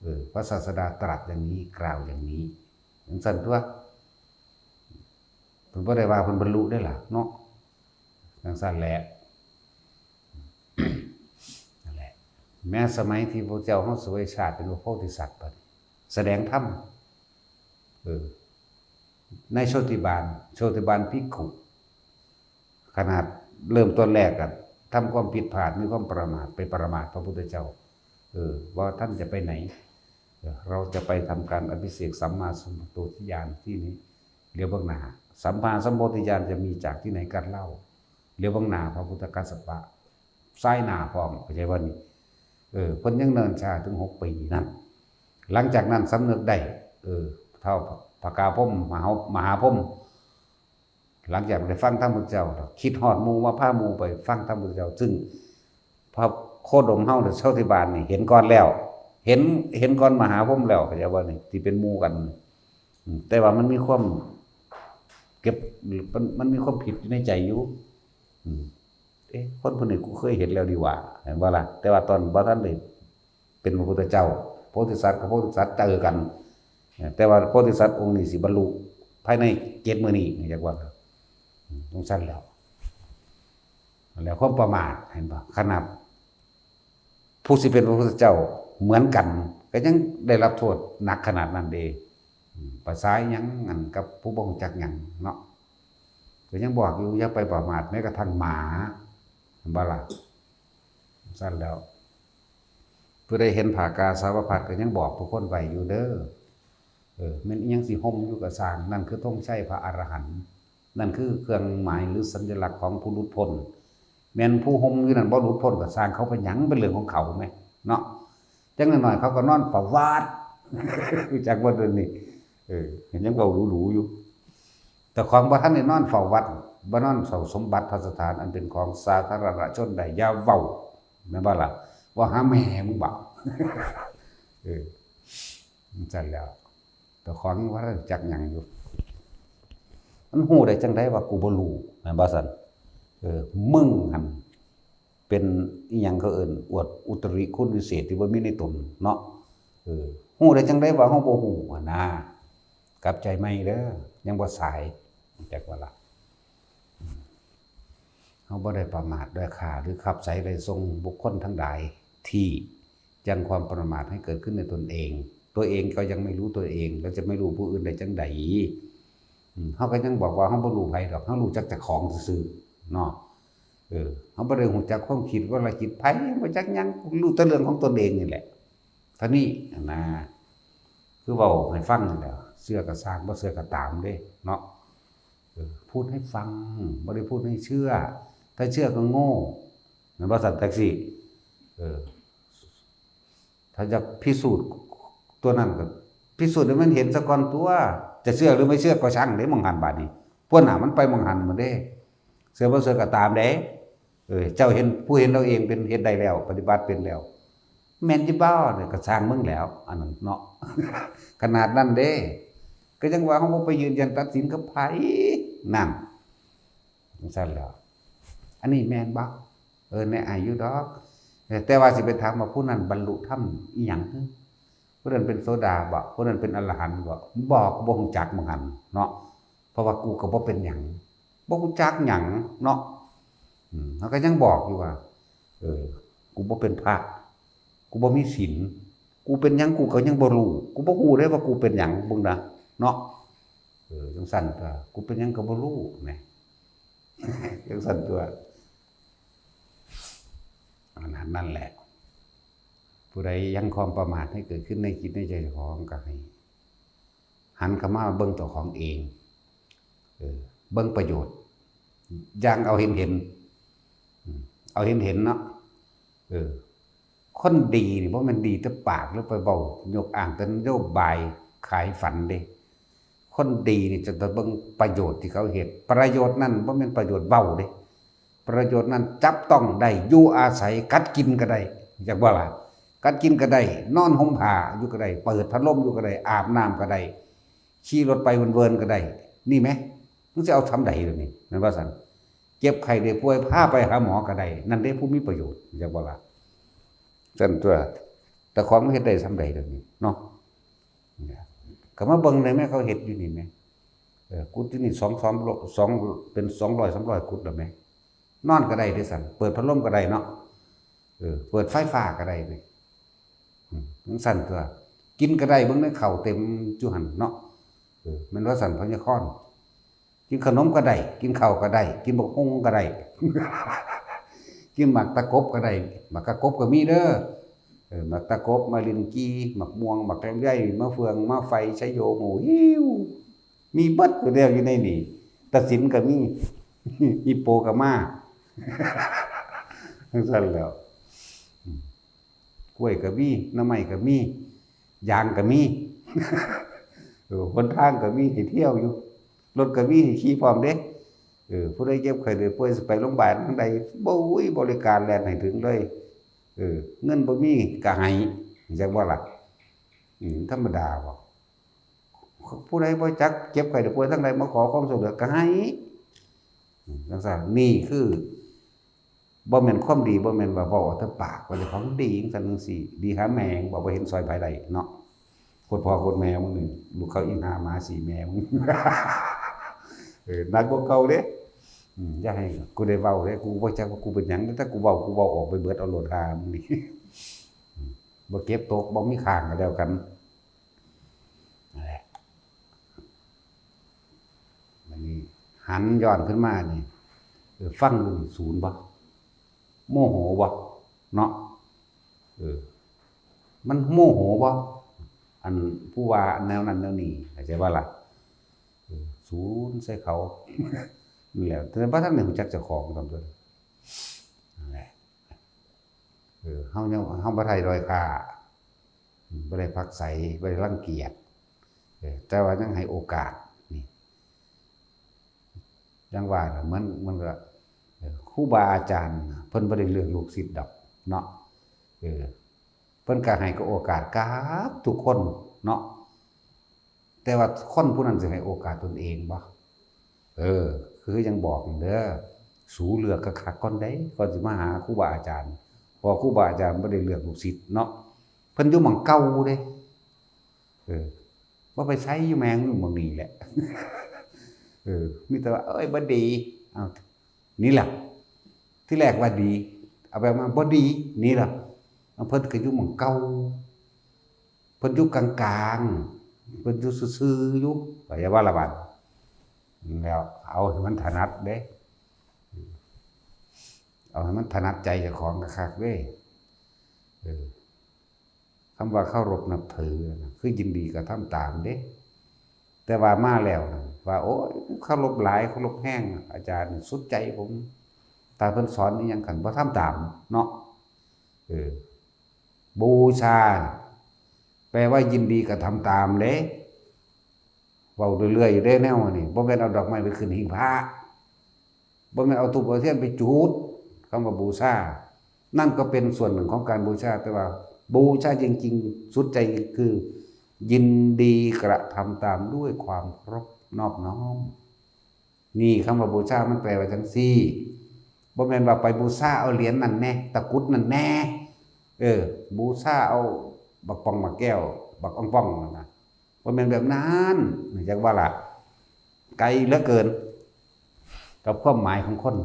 เออ พระศาสดาตรัสอย่างนี้ กล่าวอย่างนี้ จั่งซั่นตั่ว เพิ่นบ่ได้ว่าเพิ่นบรรลุเด้ล่ะเนาะ จั่งซั่นแหละ นั่นแหละ แม้สมัยที่พระเจ้าเฮาเสวยชาติเป็นพระโพธิสัตว์บัดนี้ แสดงธรรม เออ ในโชติบาล โชติบาลภิกขุ ขนาดเริ่มต้นแรกอะ ทำความผิดพลาด มีความประมาท ไปประมาทพระพุทธเจ้า เออ ว่าท่านจะไปไหน เออ เราจะไปทำการอภิเษกสัมมาสัมโพธิญาณที่นี้ เหลียวเบื้องหน้า สัมมาสัมโพธิญาณจะมีจากที่ไหนกันเล่า เหลียวเบื้องหน้าพระพุทธกัสสปะ ซ้ายหน้าพร้อม เข้าใจบ่นี่ เออ เพิ่นยังเนินช้าถึงหกปีนั่น หลังจากนั้นสำนึกได้ เออ เฒ่าพระกาพรหม มหา มหาพรหม หลังจากได้ฟังธรรมพุทธเจ้า คิดฮอดหมู่ มาพาหมู่ไปฟังธรรมพุทธเจ้า ซึ่งพระโคดมเฮา หรือโชติบาลนี่เห็นก่อนแล้ว เห็น เห็นก่อนมหาพรหมแล้ว เข้าใจบ่นี่ ที่เป็นหมู่กัน อืม แต่ว่ามันมีความเก็บ มัน มันมีความผิดอยู่ในใจอยู่ อืม เอ๊ะ คนผู้นี้กูเคยเห็นแล้วนี่หว่า เห็นบ่ล่ะ? แต่ว่าตอนบ่ทันได้เป็นพระพุทธเจ้า โพธิสัตว์กับโพธิสัตว์เจอกัน แต่ว่าโพธิสัตว์องค์นี้สิบรรลุภายในเจ็ดมื้อนี้ จั่งว่า อืม จั่งซั่นแล้ว แล้วความประมาท เห็นบ่? ขนาดผู้สิเป็นพระพุทธเจ้าเหมือนกัน ก็ยังได้รับโทษหนักขนาดนั้นเด้ อืม ภาษาหยังอันกับผู้บ่รู้จักหยังเนาะ ก็ยังบอกอยู่ อย่าไปประมาทแม้กระทั่งหมา เห็นบ่ล่ะ? ซั่นแล้ว ผู้ใดเห็นผ้ากาสาวพัสก็ยังบอกทุกคนไว้อยู่เด้อ เออ แม่นอิหยังสิห่มอยู่ก็ซ่าง นั่นคือธงชัยพระอรหันต์ นั่นคือเครื่องหมายหรือสัญลักษณ์ของผู้หลุดพ้น แม่นผู้ห่มอยู่นั่นบ่หลุดพ้นก็ซ่าง เขาเป็นหยัง เป็นเรื่องของเขาแหม เนาะ จั่งน้อยๆ เขาก็นอนเฝ้าวัด จักว่าเดี๋ยวนี้ เออ ยังเว้าหรูๆ อยู่ แต่ของบ่ทันได้นอนเฝ้าวัด บ่นอนเฝ้าสมบัติพระสถานอันเป็นของสาธารณชนได้ อย่าเว้า แม่นบ่ล่ะ? เว้าหาแม่มึงบ่ เออ จั่งซั่นแล้ว เจ้าของยังบ่ทันจักหยังอยู่ มันฮู้ได้จั่งใดว่ากูบ่รู้ แม่นบ่ซั่น? เออ มึงหั่นเป็นอิหยังเขาเอิ้น อวดอุตริคุณวิเศษที่บ่มีในตนเนาะ เออ ฮู้ได้จั่งใดว่าเฮาบ่ฮู้หั่นนะ กลับใจใหม่เด้อ ยังบ่สาย จักว่าล่ะ เฮาบ่ได้ประมาทด้วยข้า หรือขับไสไล่ส่งบุคคลทั้งหลายที่ยังความประมาทให้เกิดขึ้นในตนเอง ตัวเองก็ยังไม่รู้ตัวเอง แล้วจะไม่รู้ผู้อื่นได้จั่งใด อืม เฮาก็ยังบอกว่าเฮาบ่รู้ไผดอก เฮารู้จักเจ้าของซื่อๆ เนาะ เออ เฮาบ่ได้รู้จักความคิดว่าละคิดไผ บ่จักหยัง รู้แต่เรื่องของตนเองนี่แหละ เท่านี้นะ คือเว้าให้ฟังนี่แหละ เชื่อก็ซ่าง บ่เชื่อก็ตามเด้ เนาะ เออ พูดให้ฟัง บ่ได้พูดให้เชื่อ ถ้าเชื่อก็โง่ แม่นบ่ซั่น แท็กซี่ เออ ถ้าอยากพิสูจน์ตัวนั้นก็พิสูจน์ให้มันเห็นซะก่อนตั๊ว จะเชื่อหรือไม่เชื่อก็ช่างเด้ หม่องหั้นบาดนี้ พวกน่ะมันไปหม่องหั้นหมดเด้ เชื่อบ่เชื่อก็ตามเด้ เออ เจ้าเห็น ผู้เห็นเอาเองเป็น เฮ็ดได้แล้ว ปฏิบัติเป็นแล้ว แม่นอยู่บ่เนี่ย ก็ช่างมึงแล้ว อันนั้นเนาะ ขนาดนั้นเด้ ก็ยังว่าเฮาบ่ไปยืนยันตัดสินกับไผ นั่น จั่งซั่นแหล้ว อันนี้แม่นบ่? เออ แน่อายอยู่ดอก แต่ว่าสิไปถามว่าผู้นั้นบรรลุธรรมอิหยัง ผู้นั้นเป็นโสดาบ่ ผู้นั้นเป็นอรหันต์บ่ บอก บ่ฮู้จักหม่องหั้นเนาะ เพราะว่ากูก็บ่เป็นหยัง บ่ฮู้จักหยังเนาะ อืม เฮาก็ยังบอกอยู่ว่า เออ กูบ่เป็นพระ กูบ่มีศีล กูเป็นหยังกูก็ยังบ่รู้ กูบ่ฮู้เด้ว่ากูเป็นหยัง เบิ่งนะ เนาะ เออ จั่งซั้นตั๊ว กูเป็นหยังก็บ่รู้แหม จั่งซั้นตั๊ว อันนั้น นั่นแหละ ผู้ใดยังความประมาทให้เกิดขึ้นในจิตในใจเจ้าของ ก็ให้หันเข้ามาเบิ่งเจ้าของเอง เออ เบิ่งประโยชน์ อย่างเอาเห็นเห็น อืม เอาเห็นเห็นเนาะ เออ คนดีนี่บ่แม่นดีแต่ปากหรือไปเว้ายกอ้างแต่นโยบายขายฝันเด้ คนดีนี่จะต้องเบิ่งประโยชน์ที่เขาเฮ็ด ประโยชน์นั่นบ่แม่นประโยชน์เว้าเด้ ประโยชน์นั่นจับต้องได้ อยู่อาศัย กัดกินก็ได้ จักบ่ล่ะ กัดกินก็ได้ นอนห่มผ้าอยู่ก็ได้ เปิดพัดลมอยู่ก็ได้ อาบน้ำก็ได้ ขี่รถไปเวินๆก็ได้ นี่แหม มึงสิเอาทำใด๋ล่ะนี่ แม่นว่าซั่น เจ็บไข้ได้ป่วย พาไปหาหมอก็ได้ นั่นเด้ผู้มีประโยชน์ จักบ่ล่ะ ซั่นตั๊ว แต่ของมันเฮ็ดได้ส่ำใด๋ล่ะนี่ เนาะ เนี่ย ก็มาเบิ่งได้แหม เขาเฮ็ดอยู่นี่แหม เออ กุฏินี่สอง สอง สอง เป็นสองร้อย สามร้อย กุฏิแล้วแหม นอนก็ได้เด้ซั่น เปิดพัดลมก็ได้เนาะ เออ เปิดไฟฟ้าก็ได้เด้ อืม จั่งซั้นตั๊ว กินก็ได้ เบิ่งในข้าวเต็มอยู่หั่นเนาะ เออ แม่นว่าซั่น พญาคอน กินขนมก็ได้ กินข้าวก็ได้ กินบักหุ่งก็ได้ กินหมากตะกบก็ได้ หมากตะกบก็มีเด้อ เออ หมากตะกบ มะลินจี หมากม่วง หมากลำไย มะเฟือง มะไฟ ชะโย หมู่หิ้ว มีเบิดอยู่แล้วอยู่ในนี่ ตะสินก็มี อีโปก็มา จั่งซั้นแหล้ว อืม กล้วยก็มี หน่อไม้ก็มี ยางก็มี เออ หนทางก็มีให้เที่ยวอยู่ รถก็มีให้ขี่พร้อมเด้ เออ ผู้ใดเจ็บไข้ได้ป่วยสิไปโรงพยาบาลทางใด โอ้ย บริการแล่นให้ถึงเลย เออ เงินบ่มีก็ให้ จักบ่ล่ะ อืม ธรรมดาบ่ ผู้ใดบ่จักเจ็บไข้ได้ป่วยทางใดมาขอความช่วยเหลือก็ให้ อืม จั่งซั้น นี่คือ บ่แม่นความดี บ่แม่นว่าเว้าออกแต่ปากว่าเจ้าของดีจั่งซั้นจั่งซี้ ดีหาแม่ง บ่ บ่เห็นซอยไผได้เนาะ โคตรพ่อโคตรแม่มึงนี่ ลูกเขาอีหาหมาสี่แม่มึง เออ หนักกว่าเก่าเด้ อืม อย่าให้กูได้เว้าเด้ กูบ่จักว่ากูเป็นหยัง แต่กูเว้า กูเว้าออกไปเบิดเอาโลดหามึงนี่ อืม บ่เก็บตก บ่มีค้างก็แล้วกัน นั่นแหละ บัดนี้หันย้อนขึ้นมานี่ เออ ฟังดูนี่ ศูนย์บ่ โมโหบ่ เนาะ เออ มันโมโหบ่ อันผู้ว่าแนวนั้นแนวนี้ เข้าใจบ่ล่ะ เออ ศูนย์ใส่เขา นี่แหละ แต่บ่ทันได้รู้จักเจ้าของซ้ำเด้อ นั่นแหละ เออ เฮายัง เฮาบ่ได้ด้อยค่า อืม บ่ได้ผลักไส บ่ได้รังเกียจ เออ แต่ว่ายังให้โอกาส นี่ อย่างว่าน่ะ เหมือน เหมือนกับ เออ ครูบาอาจารย์น่ะ เพิ่นบ่ได้เลือกลูกศิษย์ดอก เนาะ เออ เพิ่นก็ให้ก็โอกาสกับทุกคน เนาะ แต่ว่าคนผู้นั้นสิให้โอกาสตนเองบ่ เออ คือยังบอกนั่นเด้อ สูเลือกคักๆก่อนเด้ ก่อนสิมาหาครูบาอาจารย์ เพราะครูบาอาจารย์บ่ได้เลือกลูกศิษย์เนาะ เพิ่นอยู่หม่องเก่าเด้ เออ บ่ไปไส อยู่แม่งอยู่หม่องนี้แหละ เออ มีแต่ว่า เอ้ย บ่ดี เอา นี่ล่ะ ที่แรกว่าดี เอาไปมาบ่ดี นี่ล่ะ เอา เพิ่นก็อยู่หม่องเก่า เพิ่นอยู่กลางๆ เพิ่นอยู่ซื่อๆอยู่ ก็อย่าว่าละบาด แล้วเอาให้มันถนัดเด้ เอาให้มันถนัดใจเจ้าของคักๆเด้ เออ คำว่าเคารพนับถือน่ะ คือยินดีกระทำตามเด้ แต่ว่ามาแล้วน่ะ ว่า โอ้ย เคารพหลาย เคารพแฮง อาจารย์สุดใจผม ถ้าเพิ่นสอนอิหยังคันบ่ทำตามเนาะ เออ บูชา แปลว่ายินดีกระทำตามเด้ เว้าเรื่อยๆอยู่เด้แนวนี้ บ่แม่นเอาดอกไม้ไปขึ้นหิ้งพระ บ่แม่นเอาธูปเอาเทียนไปจุด คำว่าบูชา นั่นก็เป็นส่วนหนึ่งของการบูชา แต่ว่าบูชาจริงๆ สุดใจคือยินดีกระทำตามด้วยความเคารพนอบน้อม นี่คำว่าบูชามันแปลว่าจั่งซี้ บ่แม่นว่าไปบูชาเอาเหรียญนั่นแน่ ตะกรุดนั่นแน่ เออ บูชาเอาบักปองบักแก้ว บักอ่องป่องนั่นน่ะ บ่แม่นแบบนั้น จักว่าล่ะ ไกลเหลือเกิน กับความหมายของคน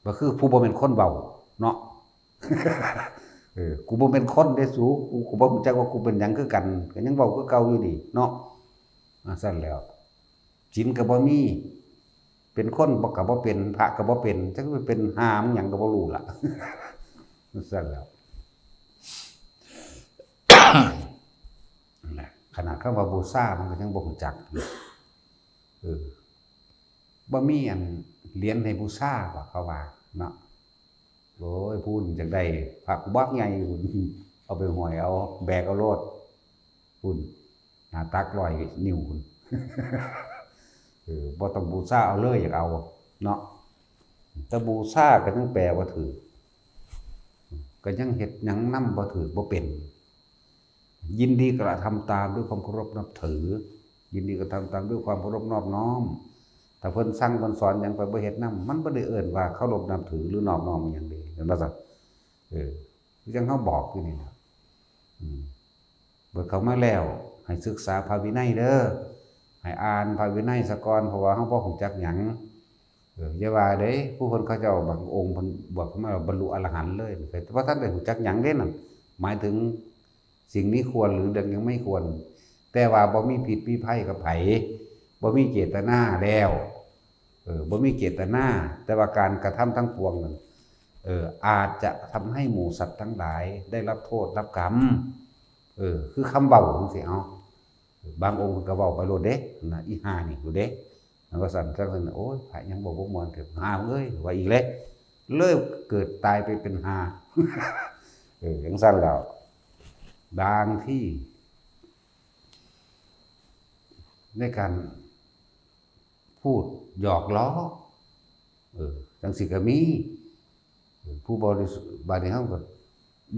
ก็คือผู้บ่แม่นคนเว้า เนาะ เออ กูบ่เป็นคนเด้สู กูก็บ่รู้จักว่ากูเป็นหยังคือกัน ก็ยังเว้าคือเก่าอยู่นี่เนาะ อ่า ซั่นแหล้ว ศีลก็บ่มี เป็นคนบ่ ก็บ่เป็น พระก็บ่เป็น จักไปเป็นห่ามันหยังก็บ่รู้ล่ะ ซั่นแหล้ว นั่นแหละ ขนาดคำว่าบูชามันก็ยังบ่รู้จักอยู่ เออ บ่มีอันเหรียญให้บูชาบ่ เขาว่าเนาะ โอ้ย พู้นจักได้พระกูบักใหญ่พู้น เอาไปห้อยเอา แบกเอาโลด พู้น หน้าตักร้อยนิ้วพู้น เออ บ่ต้องบูชาเอาเลย อยากเอาเนาะ แต่บูชาก็ยังแปลบ่ถืก ก็ยังเฮ็ดหยังนำบ่ถืก บ่เป็น ยินดีกระทำตามด้วยความเคารพนับถือ ยินดีกระทำตามด้วยความเคารพนอบน้อม ถ้าเพิ่นสั่งเพิ่นสอนหยังไปบ่เฮ็ดนำ มันบ่ได้เอิ้นว่าเคารพนับถือหรือนอบน้อมอิหยังเด้ เห็นบ่ซั่น เออ คือจั่งเฮาบอกอยู่นี่ล่ะ อืม บวชเข้ามาแล้ว ให้ศึกษาพระวินัยเด้อ ให้อ่านพระวินัยซะก่อน เพราะว่าเฮาบ่รู้จักหยัง เออ อย่าว่าเด้ ผู้เพิ่นเขาเจ้าบางองค์เพิ่นบวชเข้ามาแล้วบรรลุอรหันต์เลย แต่ว่าท่านได้รู้จักหยังเด้นั่น หมายถึงสิ่งนี้ควรหรือยังไม่ควร แต่ว่าบ่มีพิษมีภัยกับไผ บ่มีเจตนาแล้ว เออ บ่มีเจตนา แต่ว่าการกระทำทั้งปวงนั้น เออ อาจจะทำให้หมู่สัตว์ทั้งหลายได้รับโทษรับกรรม เออ คือคำเว้าจั่งซี้ เอา บางองค์เพิ่นก็เว้าไปโลดเด้ นะ อีห่านี่โลดเด้ มันก็สั่น จั่งซั่น โอ้ย พระยังเว้าบ่ม่วนเถอะ ห่าเอ้ย ว่าอีกแล้ว เลยเกิดตายไปเป็นห่า เออ จั่งซั่นแล้ว บางที่ ในการพูดหยอกล้อ เออ จั่งซี้ก็มี เออ ผู้บริสุทธิ์ บาดนี้เฮาก็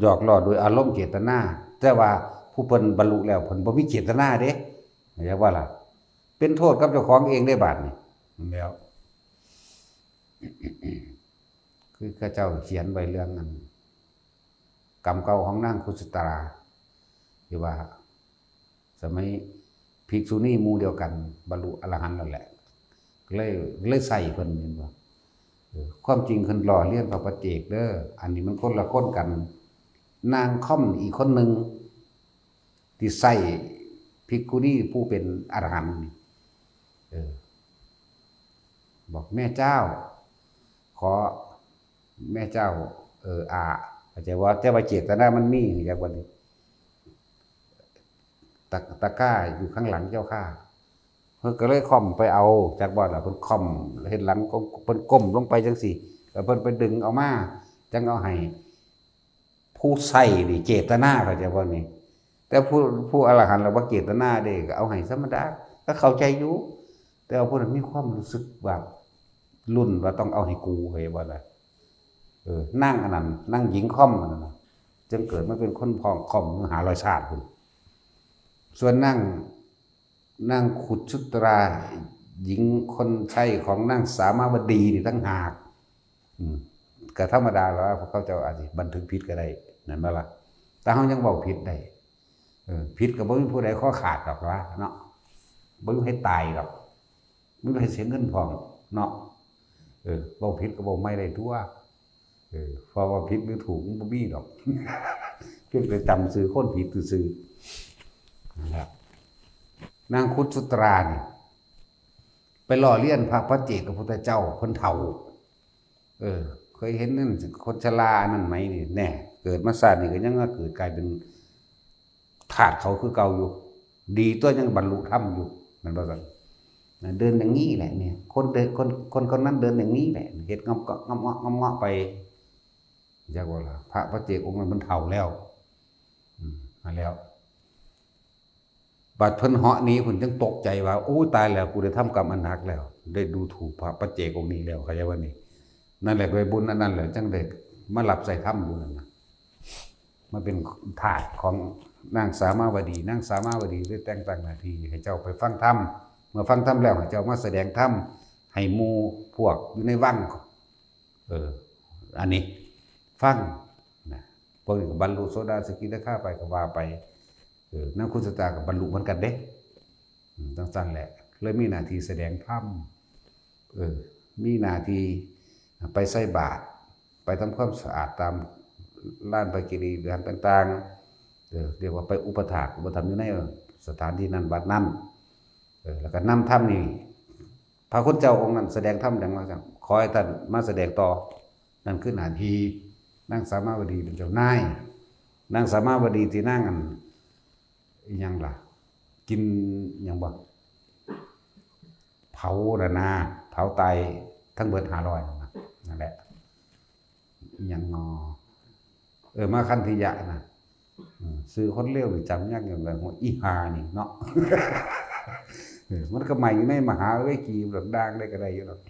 หยอกล้อโดยอารมณ์เจตนา แต่ว่าผู้เพิ่นบรรลุแล้วเพิ่นบ่มีเจตนาเด้ เข้าใจบ่ล่ะ เป็นโทษกับเจ้าของเองเด้บาดนี้ แม่นแล้ว คือเขาเจ้าเขียนไว้เรื่องอัน กรรมเก่าของนางคุสุตรา ที่ว่า สมัยภิกษุณีหมู่เดียวกันบรรลุอรหันต์แล้วแหละ เลย เลยใส่เพิ่น เห็นบ่ เออ ความจริงเพิ่นล้อเลียนพระปัจเจกเด้อ อันนี้มันคนละคนกัน นางค่อมอีกคนหนึ่ง ที่ใส่ภิกขุณีผู้เป็นอรหันต์นี่ เออ บอกแม่เจ้า ขอแม่เจ้า เออ อา เข้าใจว่า แต่ว่าเจตนามันมี เข้าใจบ่นี่ ตะ ตะกร้าอยู่ข้างหลังเจ้าข้า เพิ่นก็เลยค่อมไปเอา จักบ่ล่ะ เพิ่นค่อม เฮ็ดหลังก็ เพิ่นก้มลงไปจั่งซี้ แล้วเพิ่นไปดึงเอามา จั่งเอาให้ ผู้ใส่นี่เจตนา เข้าใจบ่นี่ แต่ผู้ ผู้อรหันต์แล้วบ่เจตนาเด้ ก็เอาให้ธรรมดา ก็เข้าใจอยู่ แต่ว่าผู้นั้นมีความรู้สึกว่า รุ่นว่าต้องเอาให้กู เข้าใจบ่ล่ะ เออ นางอันนั้น นางหญิงค่อมอันนั้นน่ะ จั่งเกิดมาเป็นคนพ้องค่อมอยู่ห้าร้อยชาติพู้น ส่วนนาง นางคุสุตรา หญิงคนใช้ของนางสามาวดีนี่ต่างหาก อืม ก็ธรรมดาแล้วว่าพวกเขาเจ้าอาจสิบันทึกผิดก็ได้ แม่นบ่ล่ะ แต่เฮายังเว้าผิดได้ เออ ผิดก็บ่มีผู้ใดคอขาดดอกว่าเนาะ บ่มีใครตายดอก บ่มีใครเสียเงินพร้อมเนาะ เออ เว้าผิดก็เว้าใหม่ได้ตั่ว เออ เพราะว่าผิดหรือถูกมันบ่มีดอก เพียงแต่จำชื่อคนผิดซื่อๆ นะครับ นางคุสุตรานี่ ไปล้อเลียนพระปัจเจกพุทธเจ้า เพิ่นเฒ่า เออ เคยเห็นนั่น คนชราอันนั้นไหมนี่ แน่ เกิดมาชาตินี้ก็ยังมาเกิดกลายเป็นทาสเขาคือเก่าอยู่ ดีตัวยังบรรลุธรรมอยู่ แม่นบ่ซั่น นะ เดินอย่างนี้แหละเนี่ย คนเดิน คน คนคนนั้นเดินอย่างนี้แหละ เฮ็ดงอกๆ งอกๆ งอกๆ ไป จักว่าล่ะ พระปัจเจกองค์นั้นมันเฒ่าแล้ว อืม มาแล้ว บัดเพิ่นเหาะหนี เพิ่นจั่งตกใจว่า โอ้ ตายแล้ว กูได้ทำกรรมอันหนักแล้ว ได้ดูถูกพระปัจเจกองค์นี้แล้ว เข้าใจบ่นี่ นั่นแหละ ด้วยบุญอันนั้นแหละ จั่งได้มารับใช้ธรรมอยู่นั่นน่ะ มาเป็นทาสของนางสามาวดี นางสามาวดีได้แต่งตั้งหน้าที่ให้เจ้าไปฟังธรรม เมื่อฟังธรรมแล้ว ให้เจ้ามาแสดงธรรมให้หมู่พวกอยู่ในวัง เออ อันนี้ ฟัง นะ พวกนี้ก็บรรลุโสดาสกิทาคาไปก็ว่าไป เออ นางคุสุตราก็บรรลุเหมือนกันเด้ อืม จั่งซั่นแหละ เลยมีหน้าที่แสดงธรรม เออ มีหน้าที่ไปใส่บาตร ไปทำความสะอาดตามลานพระเจดีย์วิหารต่างๆ เออ เรียกว่าไปอุปถากอุปถัมภ์อยู่ในสถานที่นั้นวัดนั้น เออ แล้วก็นำธรรมนี่ พระคุณเจ้าองค์นั้นแสดงธรรมดังว่าจั่ง ขอให้ท่านมาแสดงต่อ นั่นคือหน้าที่นางสามาวดีเป็นเจ้านาย นางสามาวดีที่นางอัน อิหยังล่ะ กินอิหยังบ่ เผาน่ะนะ เผาตายทั้งเบิดห้าร้อยนั่นนะ นั่นแหละ อิหยังนอ เออ มาคันธิยะนะ อืม ชื่อคนเลวนี่จำยากอย่างไร หัวอีหานี่เนาะ เออ มันก็ใหม่อยู่ในมหาวิทยาลัย กี่หลักด่างได้ก็ได้อยู่หรอก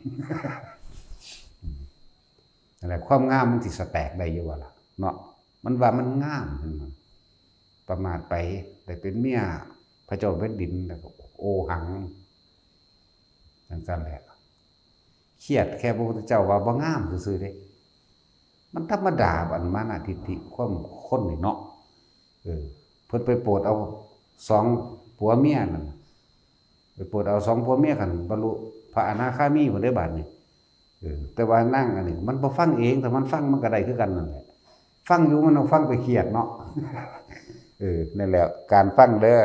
อืม นั่นแหละ ความงามมันสิสแต็กได้อยู่บ่ล่ะ เนาะ มันว่ามันงาม เห็นบ่ ประมาทไป ได้เป็นเมียพระเจ้าแผ่นดิน แล้วก็โอหัง จังซั่นแหละ เครียดแค่พระพุทธเจ้าว่าบ่งามซื่อๆเด้ มันธรรมดา อันมานะทิฏฐิ ความคนนี่เนาะ เออ เพิ่นไปโปรดเอาสองผัวเมียนั่น ไปโปรดเอาสองผัวเมียกัน บรรลุพระอนาคามีพุ้นเด้บาดนี้ เออ แต่ว่านางอันนี้มันบ่ฟังเอง แต่มันฟังมันก็ได้คือกันนั่นแหละ ฟังอยู่มันเอาฟังไปเครียดเนาะ เออ นั่นแหละ การฟังเด้อ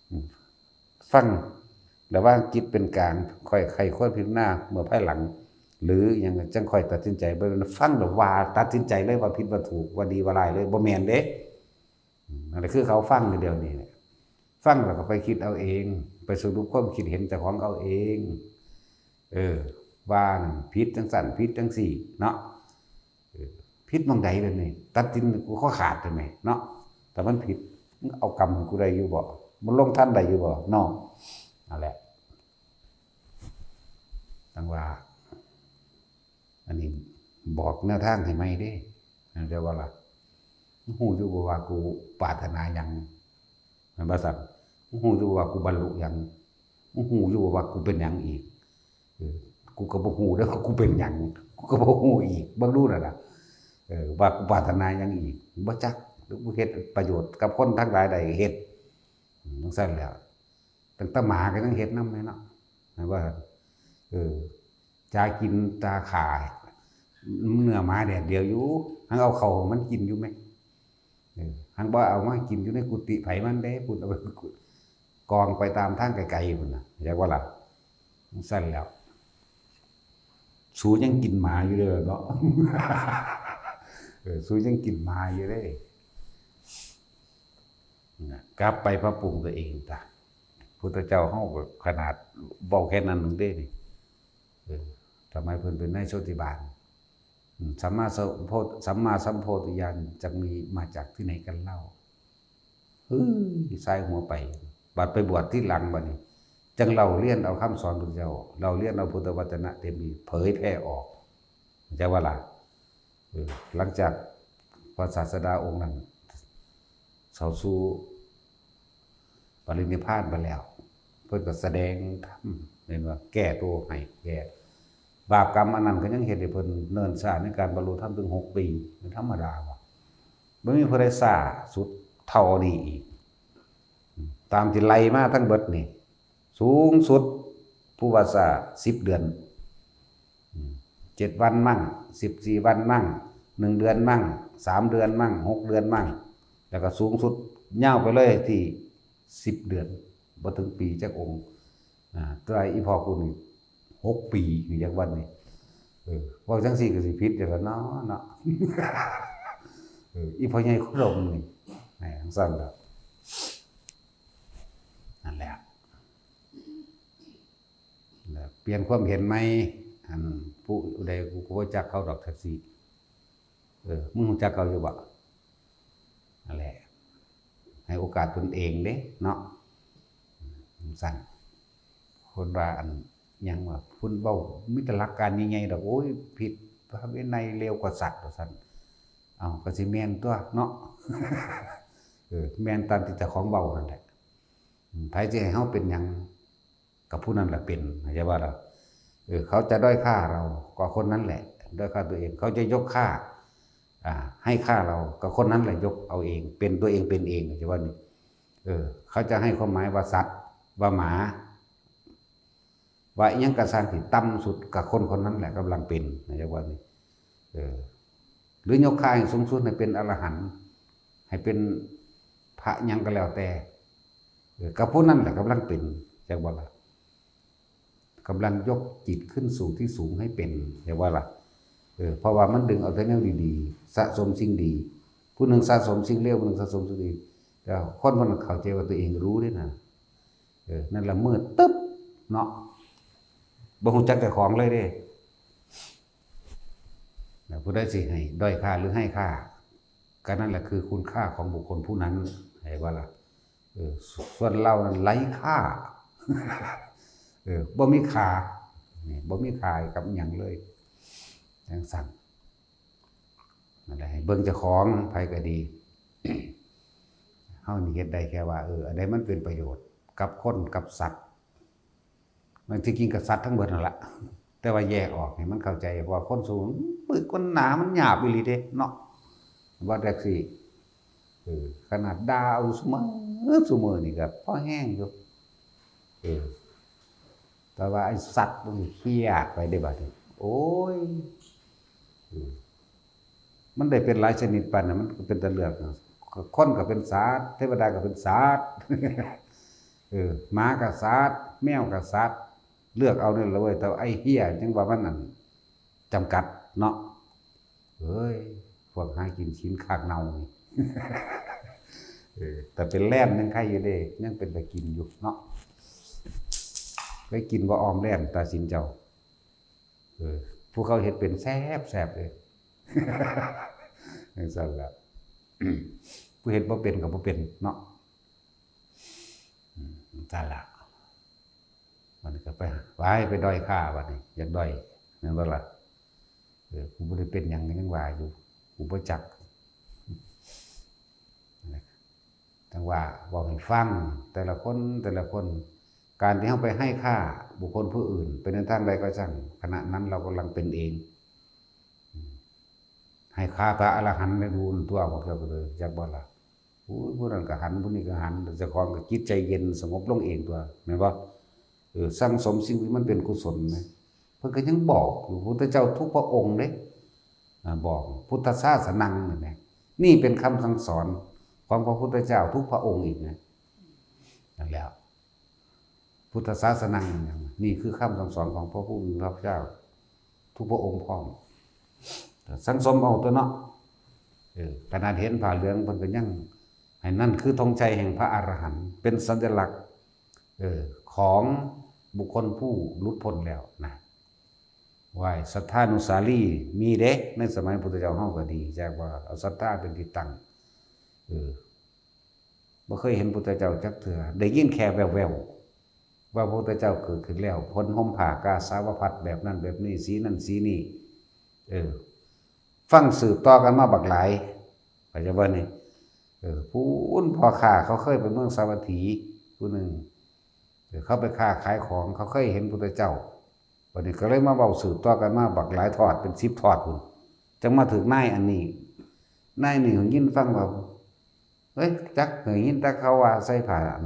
อืม ฟัง ระวังจิตเป็นกลาง ค่อยใคร่ควรพิจารณาเมื่อภายหลัง หรือหยังจั่งค่อยตัดสินใจ บ่แม่นฟังแล้วว่าตัดสินใจเลยว่าผิดว่าถูก ว่าดีว่าร้ายเลย บ่แม่นเด้ อืม นั่นแหละคือเขาฟังอยู่เดี๋ยวนี้แหละ ฟังแล้วก็ไปคิดเอาเอง ไปสรุปความคิดเห็นเจ้าของเอาเอง เออ ว่านั่นผิดจังซั่น ผิดจังซี่ เนาะ เออ ผิดหม่องใดเดี๋ยวนี้ ตัดสินกูข้อขาดได้ไหมเนาะ แต่มันผิด มึงเอากรรมให้กูได้อยู่บ่ มันลงทันได้อยู่บ่เนาะ นั่นแหละ จั่งว่า อันนี้บอกแนวทางให้ใหม่เด้ เรียกว่าล่ะ มึงฮู้อยู่บ่ว่ากูปรารถนาหยัง แม่นบ่ซั่น มึงฮู้อยู่บ่ว่ากูบรรลุหยัง มึงฮู้อยู่บ่ว่ากูเป็นหยังอีก เออ กูก็บ่ฮู้เด้อ กูเป็นหยัง กูก็บ่ฮู้อีก เบิ่งดูนั่นล่ะ เออ ว่ากูปรารถนาหยังอีก บ่จัก หรือกูเฮ็ดประโยชน์กับคนทั้งหลายได้ เฮ็ด อืม จั่งซั่นแหล้ว ตั้งแต่หมาก็ยังเฮ็ดนำแม่นเนาะ แม่นบ่ เออ จ่ากินจ่าฆ่า เนื้อหมาแดดเดียวอยู่ หังเอาเข้าให้มันกินอยู่แหม เออ หังบ่เอามากินอยู่ในกุฏิไผมันเด้ พุ้นเอาไปกองไปตามทางไกลๆพุ้นน่ะ เข้าใจบ่ล่ะ จั่งซั่นแหล้ว สูยังกินหมาอยู่เด้อเนาะ เออ สูยังกินหมาอยู่เด้ นะ กลับไปปรับปรุงตัวเองจ้ะ พุทธเจ้าเฮาก็ขนาดเว้าแค่นั้นหนึ่งเด้นี่ เออ ทำไมเพิ่นเป็นนายโชติบาล อืม สัมมาสัมโพธิ สัมมาสัมโพธิญาณจะมีมาจากที่ไหนกันเล่า เฮ้ย สายหัวไป บัดไปบวชที่หลังบัดนี้ จั่งเล่าเรียนเอาคำสอนพุทธเจ้า เล่าเรียนเอาพุทธวจนะเต็มที่ เผยแผ่ออก เข้าใจบ่ล่ะ เออ หลังจากพระศาสดาองค์นั้น เข้าสู่ปรินิพพานไปแล้ว เพิ่นก็แสดงธรรม เห็นว่าแก้ตัวให้ แก้ บาปกรรมอันนั้นก็ยังเฮ็ดให้เพิ่นเนิ่นช้าในการบรรลุธรรมถึงหกปี เป็นธรรมดาบ่ บ่มีผู้ใดช้าสุดเท่านี้อีก ตามที่ไล่มาทั้งเบิดนี่ สูงสุดผู้ว่าช้าสิบเดือน อืม เจ็ดวันมั่ง สิบสี่วันมั่ง หนึ่งเดือนมั่ง สามเดือนมั่ง หกเดือนมั่ง แล้วก็สูงสุดยาวไปเลยที่สิบเดือน บ่ถึงปีจักองค์ อ่า แต่ว่าอีพ่อกูนี่หกปีอยู่จักวันนี่ เออ เว้าจั่งซี้ก็สิผิดอยู่แล้วเนาะ เนาะ เออ อีพ่อใหญ่โคดมนี่ แหม จั่งซั่นล่ะ นั่นแหละ แล้วเปลี่ยนความเห็นใหม่ อันผู้ใดกูก็บ่จักเขาดอกแท็กซี่ เออ มึงรู้จักเขาอยู่บ่ นั่นแหละ ให้โอกาสตนเองเด้เนาะ อืม ซั่น คนว่าอันหยังว่า เพิ่นเว้ามีแต่หลักการใหญ่ๆดอก โอ้ย ผิดพระวินัยเลวกว่าสัตว์ ว่าซั่น เอ้า ก็สิแม่นตัวเนาะ เออ แม่นตามที่เจ้าของเว้านั่นแหละ อืม ไผสิให้เฮาเป็นหยัง กับผู้นั้นแหละเป็น เข้าใจว่าล่ะ เออ เขาจะด้อยค่าเรา ก็คนนั้นแหละ ด้อยค่าตัวเอง เขาจะยกค่า อ่า ให้ค่าเรา ก็คนนั้นแหละยกเอาเอง เป็นตัวเองเป็นเอง เข้าใจว่านี่ เออ เขาจะให้ความหมายว่าสัตว์ ว่าหมา ว่าอิหยังกะซ่างที่ต่ำสุด กับคนคนนั้นแหละกำลังเป็น เข้าใจว่านี่ เออ หรือยกค่าให้สูงสุดให้เป็นอรหันต์ ให้เป็นพระหยังก็แล้วแต่ เออ กับผู้นั้นแหละกำลังเป็น จักบ่ล่ะ กำลังยกจิตขึ้นสู่ที่สูงให้เป็น จักบ่ล่ะ เออ เพราะว่ามันดึงเอาแต่แนวดีๆ สะสมสิ่งดี ผู้หนึ่งสะสมสิ่งเลว ผู้หนึ่งสะสมสิ่งดี แต่คนมันเข้าใจว่าตัวเองรู้ด้วยนะ เออ นั่นละมืดตึ๊บเนาะ บ่ฮู้จักเจ้าของเลยเด้ แล้วผู้ใดสิให้ด้อยค่าหรือให้ค่า ก็นั่นแหละคือคุณค่าของบุคคลผู้นั้น เห็นบ่ล่ะ เออ ส่วนเรานั้นไร้ค่า เออ บ่มีค่า นี่ บ่มีค่ากับหยังเลย จังซั่น นั่นแหละ ให้เบิ่งเจ้าของ ไผก็ดี เฮานี่เฮ็ดได้แค่ว่า เออ อันใดมันเป็นประโยชน์กับคนกับสัตว์ มันที่จริงก็สัตว์ทั้งเบิดนั่นละ แต่ว่าแยกออกให้มันเข้าใจ เพราะว่าคนสูงปึกมันหนา มันหยาบอีหลีเด้เนาะ ว่าแต่สิ เออ ขนาดด่าเอาซุมื้อ ซุมื้อนี่ก็พอแฮงอยู่ เออ แต่ว่าไอ้สัตว์มันเครียดไปได้บัดนี้ โอ้ย เออ มันได้เป็นหลายชนิดปานนั้น มันก็เป็นตาเลือกนะ คนก็เป็นสัตว์ เทวดาก็เป็นสัตว์ เออ หมาก็สัตว์ แมวก็สัตว์ เลือกเอานี่แหละเว้ย แต่ว่าไอ้เฮี้ยจังว่ามันนั่นจำกัดเนาะ เฮ้ย พวกหากินชิ้นคากเน่านี่ เออ แต่เป็นแล่นยังไคอยู่เด้ ยังเป็นตากินอยู่เนาะ ไปกินบ่ออมแล่นตาสินเจ้า เออ ผู้เขาเฮ็ดเป็นแซ่บๆเลย จังซั่นล่ะ ผู้เฮ็ดบ่เป็นก็บ่เป็นเนาะ อืม จังซั่นล่ะ มันก็ไป ไป ไปด้อยค่าบัดนี้ อยากด้อย แม่นบ่ล่ะ เออ กูบ่ได้เป็นหยังก็ยังว่าอยู่ กูบ่จัก จังว่าเว้าให้ฟัง แต่ละคน แต่ละคน การที่เฮาไปให้ค่าบุคคลผู้อื่น เป็นในทางใดก็ช่าง ขณะนั้นเรากำลังเป็นเอง อืม ให้ค่าพระอรหันต์ได้ดูตัว พวกเจ้าก็เลย จักบ่ล่ะ โอ้ย ผู้นั้นก็หัน ผู้นี้ก็หัน แต่เจ้าของก็จิตใจเย็นสงบลงเองตัว แม่นบ่ เออ สั่งสมสิ่งที่มันเป็นกุศลนะ เพิ่นก็ยังบอกอยู่ พุทธเจ้าทุกพระองค์เด้ อ่า บอก พุทธศาสนัง นี่นะ นี่เป็นคำสั่งสอนของพระพุทธเจ้าทุกพระองค์อีกนะ นั่นแหละ พุทธศาสนัง นี่คือคำสั่งสอนของพระผู้มีพระภาคเจ้า ทุกพระองค์พร้อม สั่งสมเอาตัวเนาะ เออ ขนาดเห็นผ้าเหลืองเพิ่นก็ยัง ให้นั่นคือธงชัยแห่งพระอรหันต์ เป็นสัญลักษณ์ เออ ของบุคคลผู้หลุดพ้นแล้วนะ ไหว้สัทธานุสาลี มีเด้ ในสมัยพุทธเจ้าเฮาก็ดี จักว่าเอาศรัทธาเป็นที่ตั้ง เออ บ่เคยเห็นพุทธเจ้าจักเทื่อ ได้ยินแค่แว่วๆ ว่าพระพุทธเจ้าเกิดขึ้นแล้ว พ้นห่มผ้ากาสาวพัสตร์แบบนั้นแบบนี้ สีนั่นสีนี่ เออ ฟังสืบต่อกันมาบักหลาย เข้าใจบ่นี่ เออ ผู้อื่นพ่อค้าเขาเคยไปเมืองสาวัตถี ผู้หนึ่ง เออ เขาไปค้าขายของ เขาเคยเห็นพุทธเจ้า บัดนี้ก็เลยมาเว้าสืบต่อกันมาบักหลายทอด เป็นสิบทอดพุ้น จั่งมาถึงนายอันนี้ นายนี่ยินฟังว่า เฮ้ย จักได้ยินแต่เขาว่าใส่ผ้าอัน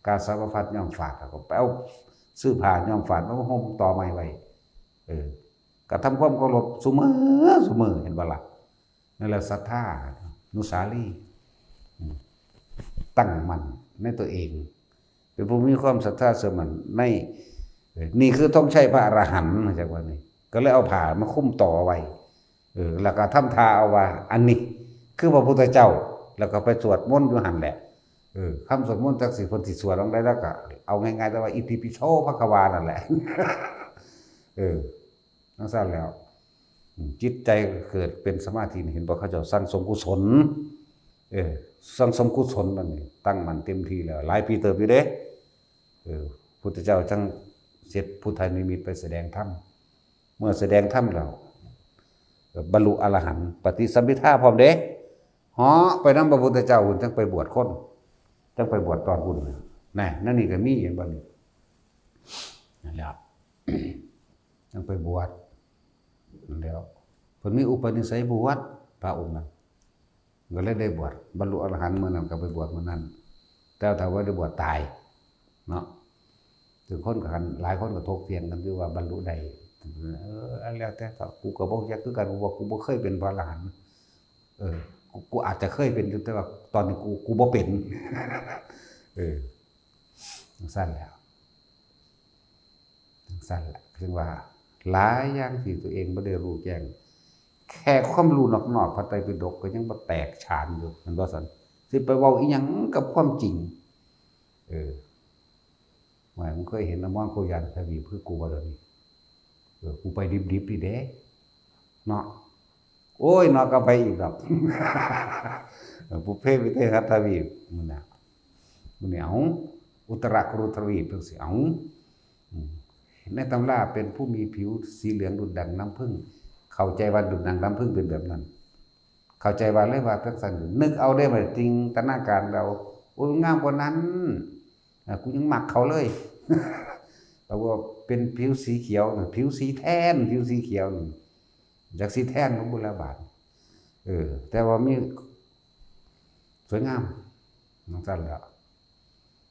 กาสาวพัสตร์ย้อมฝาด แล้วก็ไปเอาซื้อผ้าย้อมฝาดมาห่มต่อใหม่ไว้ เออ กระทำความเคารพซุมื้อซุมื้อ เห็นบ่ล่ะ นั่นแหละศรัทธานุสาลี อืม ตั้งมั่นในตัวเอง เป็นผู้มีความศรัทธาเชื่อมั่นใน เอ่อ นี่คือธงชัยพระอรหันต์ จักว่านี่ ก็เลยเอาผ้ามาคลุมต่อไว้ เออ แล้วก็ทำท่าเอาว่า อันนี้คือพระพุทธเจ้า แล้วก็ไปสวดมนต์อยู่หั่นแหละ เออ คำสวดมนต์จักสิเพิ่นสิสวดจั่งใด แล้วก็เอาง่ายๆ แต่ว่า อิติปิโสภะคะวา นั่นแหละ เออ จั่งซั่นแล้ว อืม จิตใจเกิดเป็นสมาธินี่ เห็นบ่ เขาเจ้าสั่งสมกุศล เออ สั่งสมกุศลมันนี่ ตั้งมั่นเต็มที่แล้ว หลายปีเติบอยู่เด้ เออ พุทธเจ้าจั่งเสด็จพุทธานิมิตไปแสดงธรรม เมื่อแสดงธรรมแล้ว เออ บรรลุอรหันต์ ปฏิสัมภิทาพร้อมเด้ เหาะไปนำพระพุทธเจ้าพุ้น จั่งไปบวชคน จั่งไปบวชตอนพุ้นน่ะ แน่ นั่นนี่ก็มี เห็นบ่นี่ นั่นแหละ จั่งไปบวช นั่นแหล้ว เพิ่นมีอุปนิสัยบวช พระองค์นั้น ก็เลยได้บวช บรรลุอรหันต์มื้อนั้นก็ไปบวชมื้อนั้น แต่ถ้าว่าได้บวชตาย เนาะ ถึงคนก็กัน หลายคนก็ถกเถียงกันอยู่ว่าบรรลุได้ เออ แล้วแต่เถาะ กูก็บ่จักคือกัน กูว่ากูบ่เคยเป็นพระอรหันต์ เออ กู กูอาจจะเคยเป็นอยู่ แต่ว่าตอนนี้กู กูบ่เป็น เออ จั่งซั้นแหละ จั่งซั้นแหละ ถึงว่าหลายอย่างที่ตัวเองบ่ได้รู้แจ้ง แค่ความรู้นอกๆ พระไตรปิฎกก็ยังบ่แตกฉานอยู่ แม่นบ่ซั้น สิไปเว้าอีหยังกับความจริง เออ ว่ามึงเคยเห็นอมรโคยานทวีปคือกูบ่เดี๋ยวนี้ เออ กูไปดิบๆ นี่เด้ เนาะ โอ้ย เนาะ ก็ไปอีกดอก เออ ปุพเพวิเทหทวีป มื้อน่ะ มื้อนี้ เอ้า อุตรกุรุทวีปจั่งซี้ เอ้า อืม ในตำราเป็นผู้มีผิวสีเหลืองดุจดั่งน้ำผึ้ง เข้าใจว่าดุจดั่งน้ำผึ้งเป็นแบบนั้น เข้าใจว่าเลยว่าจั่งซั้น นึกเอาเด้ บัดจินตนาการเอา โอ้ย งามกว่านั้น อ่ะ กูยังมักเขาเลย แต่ว่าเป็นผิวสีเขียวน่ะ ผิวสีแทน ผิวสีเขียวนี่ อยากสีแทนของบุรบาท เออ แต่ว่ามีสวยงาม จั่งซั้นแหละ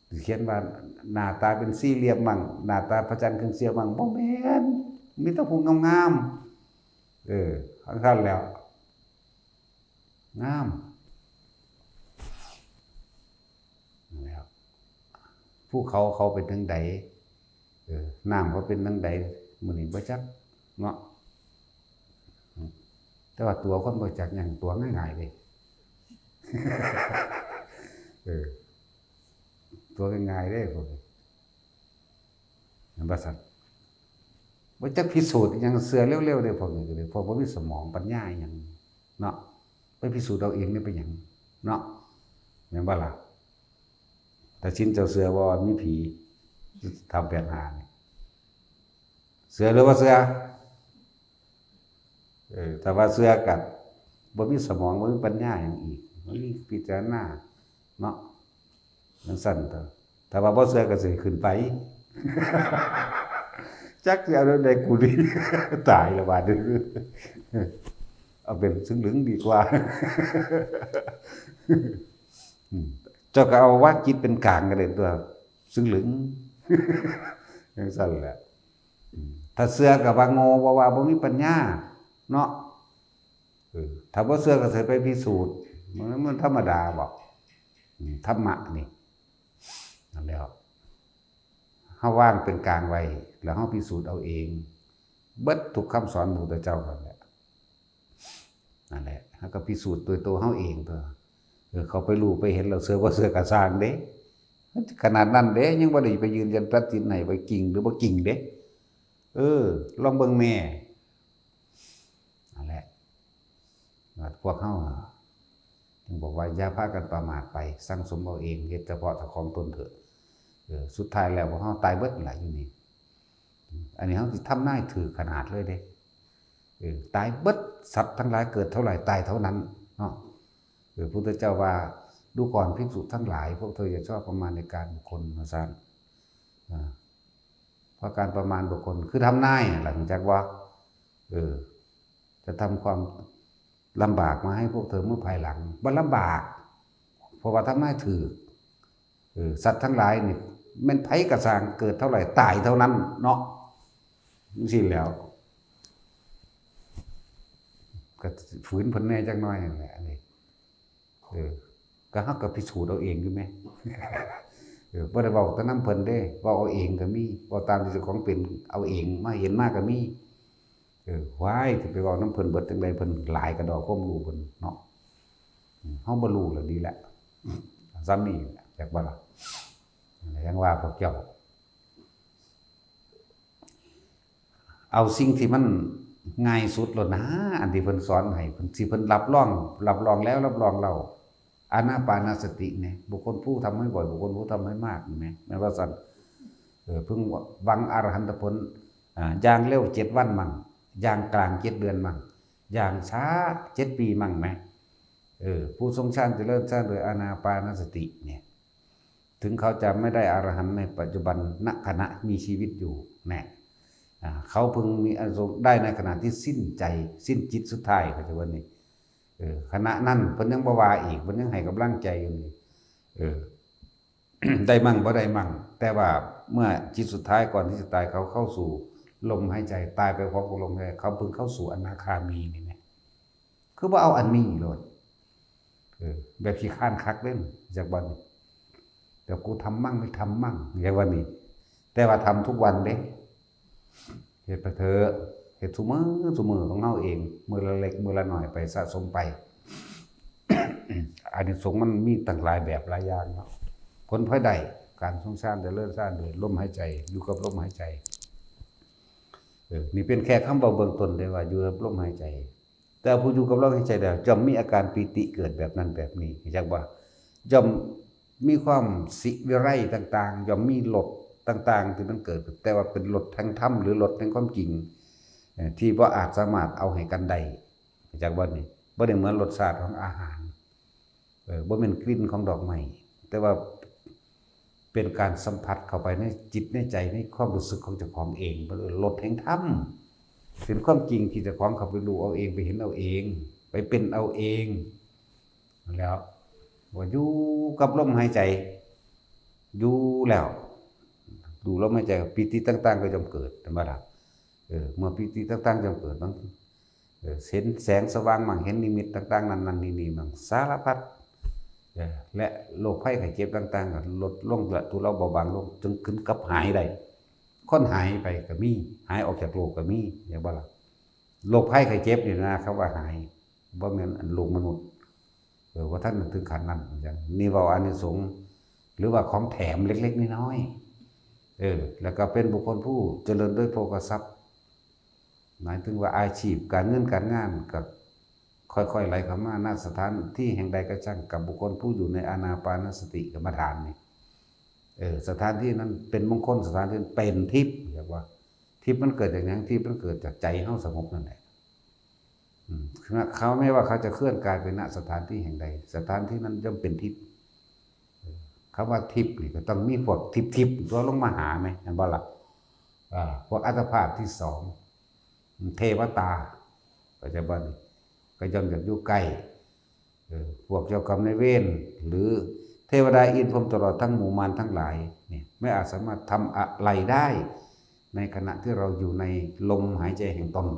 สิเขียนว่าหน้าตาเป็นสี่เหลี่ยมมั่ง หน้าตาพระจันทร์ครึ่งเสี้ยวมั่ง บ่แม่น มีแต่ผู้งามๆ เออ จั่งซั้นแหละ งาม นั่นแหละ ภูเขาเขาเป็นจั่งใด เออ น้ำเขาเป็นจั่งใด มื้อนี้บ่จักเนาะ แต่ว่าตั๋วคนบ่จักหยัง ตั๋วง่ายๆ เด้ เออ ตั๋วง่ายๆ เด้พวกนี้ แม่นบ่ซั้น บ่จักพิสูจน์อิหยัง เชื่อเร็วๆ เด้พวกนี้ก็เลย พวกบ่มีสมองปัญญาอิหยังเนาะ ไปพิสูจน์เอาเองนี่เป็นหยังเนาะ แม่นบ่ล่ะ ตาชินเจ้าเชื่อบ่ว่ามีผี ท้าวแปดหานี่ เชื่อหรือบ่เชื่อ เออ ถ้าว่าเชื่อก็บ่มีสมอง บ่มีปัญญาหยังอีก บ่มีพิจารณาเนาะ จั่งซั้นเถาะ ถ้าว่าบ่เชื่อก็สิขึ้นไป จักสิเอาแนวใดกูดี ตายแล้วบาดนี้ เอาเป็นซึ่งลึงดีกว่า อืม เจ้าก็เอาวางจิตเป็นกลางก็ได้ตั๊ว ซึ่งลึง จั่งซั้นแหละ อืม ถ้าเชื่อก็ว่าโง่ บ่ว่าบ่มีปัญญาเนาะ เออ ถ้าบ่เชื่อก็สิไปพิสูจน์ มัน มันธรรมดาบ่ อืม ธรรมะนี่ นั่นแหละ เฮาวางเป็นกลางไว้ แล้วเฮาพิสูจน์เอาเอง เบิดทุกคำสอนพระพุทธเจ้านั่นแหละ นั่นแหละ เฮาก็พิสูจน์ด้วยตัวเฮาเองตั๊ว เออ เขาไปรู้ไปเห็นแล้ว เชื่อบ่เชื่อก็ซ่างเด้ ขนาดนั้นเด้ ยังบ่ได้ไปยืนยันตัดสินให้ว่าจริงหรือบ่จริงเด้ เออ ลองเบิ่งแหน่ นั่นแหละ พวกเฮาอะ จึงบอกว่าอย่าพากันประมาทไป สั่งสมเอาเอง เฮ็ดเฉพาะเจ้าของตนเถอะ เออ สุดท้ายแล้วพวกเฮาตายเบิดนั่นล่ะอยู่นี่ อันนี้เฮาสิทำนายถืกขนาดเลยเด้ เออ ตายเบิด สัตว์ทั้งหลายเกิดเท่าไหร่ตายเท่านั้นเนาะ เออ พุทธเจ้าว่า ดูก่อนภิกษุทั้งหลาย พวกเธออย่าชอบประมาณในการบุคคล ว่าซั่น อ่า เพราะการประมาณบุคคลคือทำนายนั่นล่ะ รู้จักบ่ เออ จะทำความลำบากมาให้พวกเธอเมื่อภายหลัง บ่ลำบาก เพราะว่าทำนายถืก เออ สัตว์ทั้งหลายนี่ แม่นไผก็ซ่าง เกิดเท่าไหร่ตายเท่านั้นเนาะ จั่งซี้แหล้ว ก็ฝืนเพิ่นแหน่จักหน่อยนั่นแหละ อันนี้ เออ ก็เฮาก็พิสูจน์เอาเองอยู่แหม เออ บ่ได้เว้าแต่นำเพิ่นเด้ เว้าเอาเองก็มี เว้าตามที่เจ้าของเป็นเอาเอง มาเห็นมาก็มี เออ ว้าย สิไปเว้านำเพิ่นเบิดจั่งใด เพิ่นหลายกะด้อความรู้เพิ่นเนาะ อืม เฮาบ่รู้แล้วดีแล้ว ซ่ำนี้แหละ จักบ่ล่ะ ยังว่าพวกเจ้า เอาสิ่งที่มันง่ายสุดโลดนะ อันที่เพิ่นสอนให้ เพิ่น ที่เพิ่นรับรอง รับรองแล้ว รับรองเล่า อานาปานสติเนี่ย บุคคลผู้ทำให้บ่อย บุคคลผู้ทำให้มาก เห็นไหม แม่นว่าซั่น เออ เพิ่งหวังอรหันตผล อ่า อย่างเร็วเจ็ดวันมั่ง อย่างกลางเจ็ดเดือนมั่ง อย่างช้าเจ็ดปีมั่งไหม เออ ผู้ทรงฌานเจริญฌานโดยอานาปานสติเนี่ย ถึงเขาจะไม่ได้อรหันต์ในปัจจุบัน ณ ขณะมีชีวิตอยู่ แน่ อ่า เขาเพิ่งมีอาสงได้ในขณะที่สิ้นใจ สิ้นจิตสุดท้าย เขาจะว่านี่ เออ ขณะนั้นเพิ่นยังบ่ว่าอีก เพิ่นยังให้กำลังใจอยู่นี่ เออ ได้มั่งบ่ได้มั่ง แต่ว่าเมื่อจิตสุดท้ายก่อนที่จะตายเขาเข้าสู่ ลมหายใจ ตายไปพร้อมกับลมหายใจ เขาเพิ่งเข้าสู่อนาคามีนี่แหม คือว่าเอาอันนี้โลด เออ แบบขี้คร้านคักเด้น จากวันนี้ แต่กูทำมั่งไม่ทำมั่ง อย่างวันนี้ แต่ว่าทำทุกวันเด้ เฮ็ดไปเถอะ เฮ็ดซุมื้อซุมื้อของเฮาเอง มื้อละเล็กมื้อละน้อยไปสะสมไป อานิสงส์มันมีตั้งหลายแบบหลายอย่างเนาะ ผลพลอยได้ การทรงฌานเจริญฌานด้วยลมหายใจ อยู่กับลมหายใจ เออ นี่เป็นแค่คำเว้าเบื้องต้นเด้ว่าอยู่กับลมหายใจ แต่ผู้อยู่กับลมหายใจแล้วย่อมมีอาการปีติเกิดแบบนั้นแบบนี้ จักว่า ย่อมมีความสิวิไลต่างๆ ย่อมมีรสต่างๆ ที่มันเกิด แต่ว่าเป็นรสแห่งธรรมหรือรสแห่งความจริง เอ่อ ที่บ่อาจสามารถเอาให้กันได้ จักว่านี่ บ่ได้เหมือนรสชาติของอาหาร เออ บ่แม่นกลิ่นของดอกไม้ แต่ว่าเป็นการสัมผัสเข้าไปในจิตในใจ ในความรู้สึกของเจ้าของเอง เป็นรสแห่งธรรม เป็นความจริงที่เจ้าของเข้าไปรู้เอาเอง ไปเห็นเอาเอง ไปเป็นเอาเอง แล้ว ว่าอยู่กับลมหายใจ อยู่แล้ว ดูลมหายใจ ปีติต่างๆ ก็ย่อมเกิด เห็นบ่ล่ะ เออ เมื่อปีติต่างๆ ย่อมเกิด บาง เออ เห็นแสงสว่างมั่ง เห็นนิมิตต่างๆ นั่นๆ นี่ๆ มั่ง สารพัด เออ และโรคภัยไข้เจ็บต่างๆ ก็ลดลง และทุเลาเบาบางลง จนถึงกับหายได้ คนหายไปก็มี หายออกจากโลกก็มี เห็นบ่ล่ะ โรคภัยไข้เจ็บนี่นะ เขาว่าหาย บ่แม่นอันโลกมนุษย์ เออ ว่าท่านถึงขั้นนั้น อย่างนี้เว้าอานิสงส์ หรือว่าของแถมเล็กๆ น้อยๆ เออ แล้วก็เป็นบุคคลผู้เจริญด้วยโภคทรัพย์ หมายถึงว่าอาชีพการเงินการงานก็ค่อยๆ ไหลเข้ามา ณ สถานที่แห่งใดก็ช่าง กับบุคคลผู้อยู่ในอานาปานสติกรรมฐานนี่ เออ สถานที่นั้นเป็นมงคล สถานที่นั้นเป็นทิพย์ เรียกว่า ทิพย์มันเกิดจากหยัง ทิพย์มันเกิดจากใจเฮาสงบนั่นแหละ อืม เขาไม่ว่าเขาจะเคลื่อนกายไป ณ สถานที่แห่งใด สถานที่นั้นย่อมเป็นทิพย์ เออ คำว่าทิพย์นี่ก็ต้องมีพวกทิพย์ๆ ตัวลงมาหาไหม เห็นบ่ล่ะ อ่า พวกอัตภาพที่สอง เทวตา ก็จะบ่นี่ ก็ย่อมอยากอยู่ใกล้ เออ พวกเจ้ากรรมนายเวร หรือเทวดาอินทร์พรหมตลอดทั้งหมู่มารทั้งหลาย เนี่ย ไม่อาจสามารถทำอะไรได้ ในขณะที่เราอยู่ในลมหายใจแห่งตน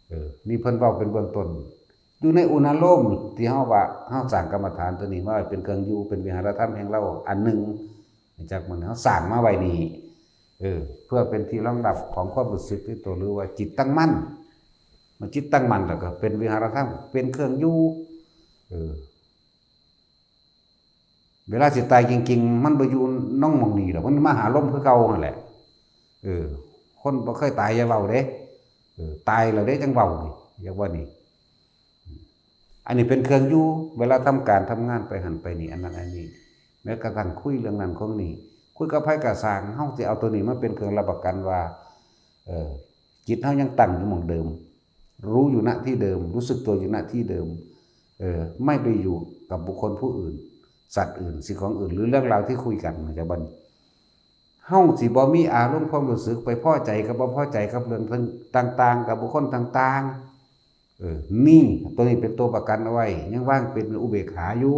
เออ นี่เพิ่นเว้าเป็นเบื้องต้น อยู่ในอุณาโลมที่เฮาว่า เฮาสร้างกรรมฐานตัวนี้มาเป็นเครื่องอยู่ เป็นวิหารธรรมแห่งเราอันหนึ่ง จากมันเฮาสร้างมาไว้นี่ เออ เพื่อเป็นที่รองรับของความรู้สึกที่ตัว หรือว่าจิตตั้งมั่น มันจิตตั้งมั่นแล้วก็เป็นวิหารธรรม เป็นเครื่องอยู่ เออ เวลาสิตายจริงๆ มันบ่อยู่หม่องนี่ดอก มันมาหาลมคือเก่านั่นแหละ เออ คนบ่เคยตายอย่าเว้าเด้ เออ ตายแล้วเด้จังเว้านี่ อย่าว่านี่ อันนี้เป็นเครื่องอยู่ เวลาทำการทำงานไปหั่นไปนี่ อันนั้นอันนี้ แม้กระทั่งคุยเรื่องนั้นของนี่ คุยกับไผก็ซ่าง เฮาสิเอาตัวนี้มาเป็นเครื่องรับประกันว่า เออ จิตเฮายังตั้งอยู่หม่องเดิม รู้อยู่ ณ ที่เดิม รู้สึกตัวอยู่ ณ ที่เดิม เออ ไม่ไปอยู่กับบุคคลผู้อื่น สัตว์อื่น สิ่งของอื่น หรือเรื่องราวที่คุยกัน มันจะบัน เฮาสิบ่มีอารมณ์ความรู้สึกไปพอใจกับบ่พอใจกับเรื่องต่างๆ กับบุคคลต่างๆ เออ นี่ ตัวนี้เป็นตัวประกันเอาไว้ ยังวางเป็นอุเบกขาอยู่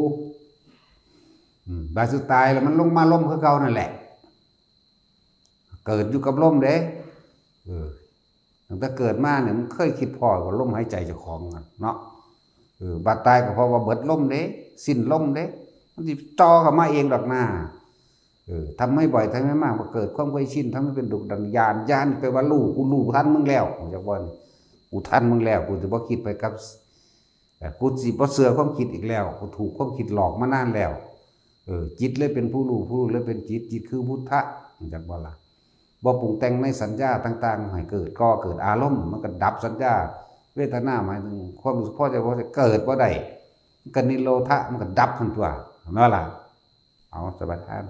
อืม บาดสุดตายแล้วมันลงมาลมคือเก่านั่นแหละ เกิดอยู่กับลมเด้ เออ ตั้งแต่เกิดมาเนี่ยมันเคยคิดพ้อว่าลมหายใจเจ้าของอะเนาะ เออ บาดตายก็เพราะว่าเบิดลมเด้ สิ้นลมเด้ มันสิจ่อเข้ามาเองดอกนา เออ ทำให้บ่อย ทำให้มาก พอเกิดความเคยชิน ทำให้เป็นดุดัน ญาณ ญาณแปลว่ารู้ กูรู้ทันมึงแล้ว จักบ่นี่ กูทันมึงแล้ว กูสิบ่คิดไปกับ เอ่อ กูสิบ่เชื่อความคิดอีกแล้ว กูถูกความคิดหลอกมานานแล้ว เออ จิตเลยเป็นผู้รู้ ผู้รู้เลยเป็นจิต จิตคือพุทธะ จักบ่ล่ะ บ่ปรุงแต่งในสัญญาต่างๆ ให้เกิด ก่อเกิดอารมณ์ มันก็ดับสัญญา เวทนาหมายถึงความรู้สึกพอใจบ่พอใจ เกิดบ่ได้ มันก็นิโรธะ มันก็ดับทันตัว เห็นบ่ล่ะ เอา สมาทาน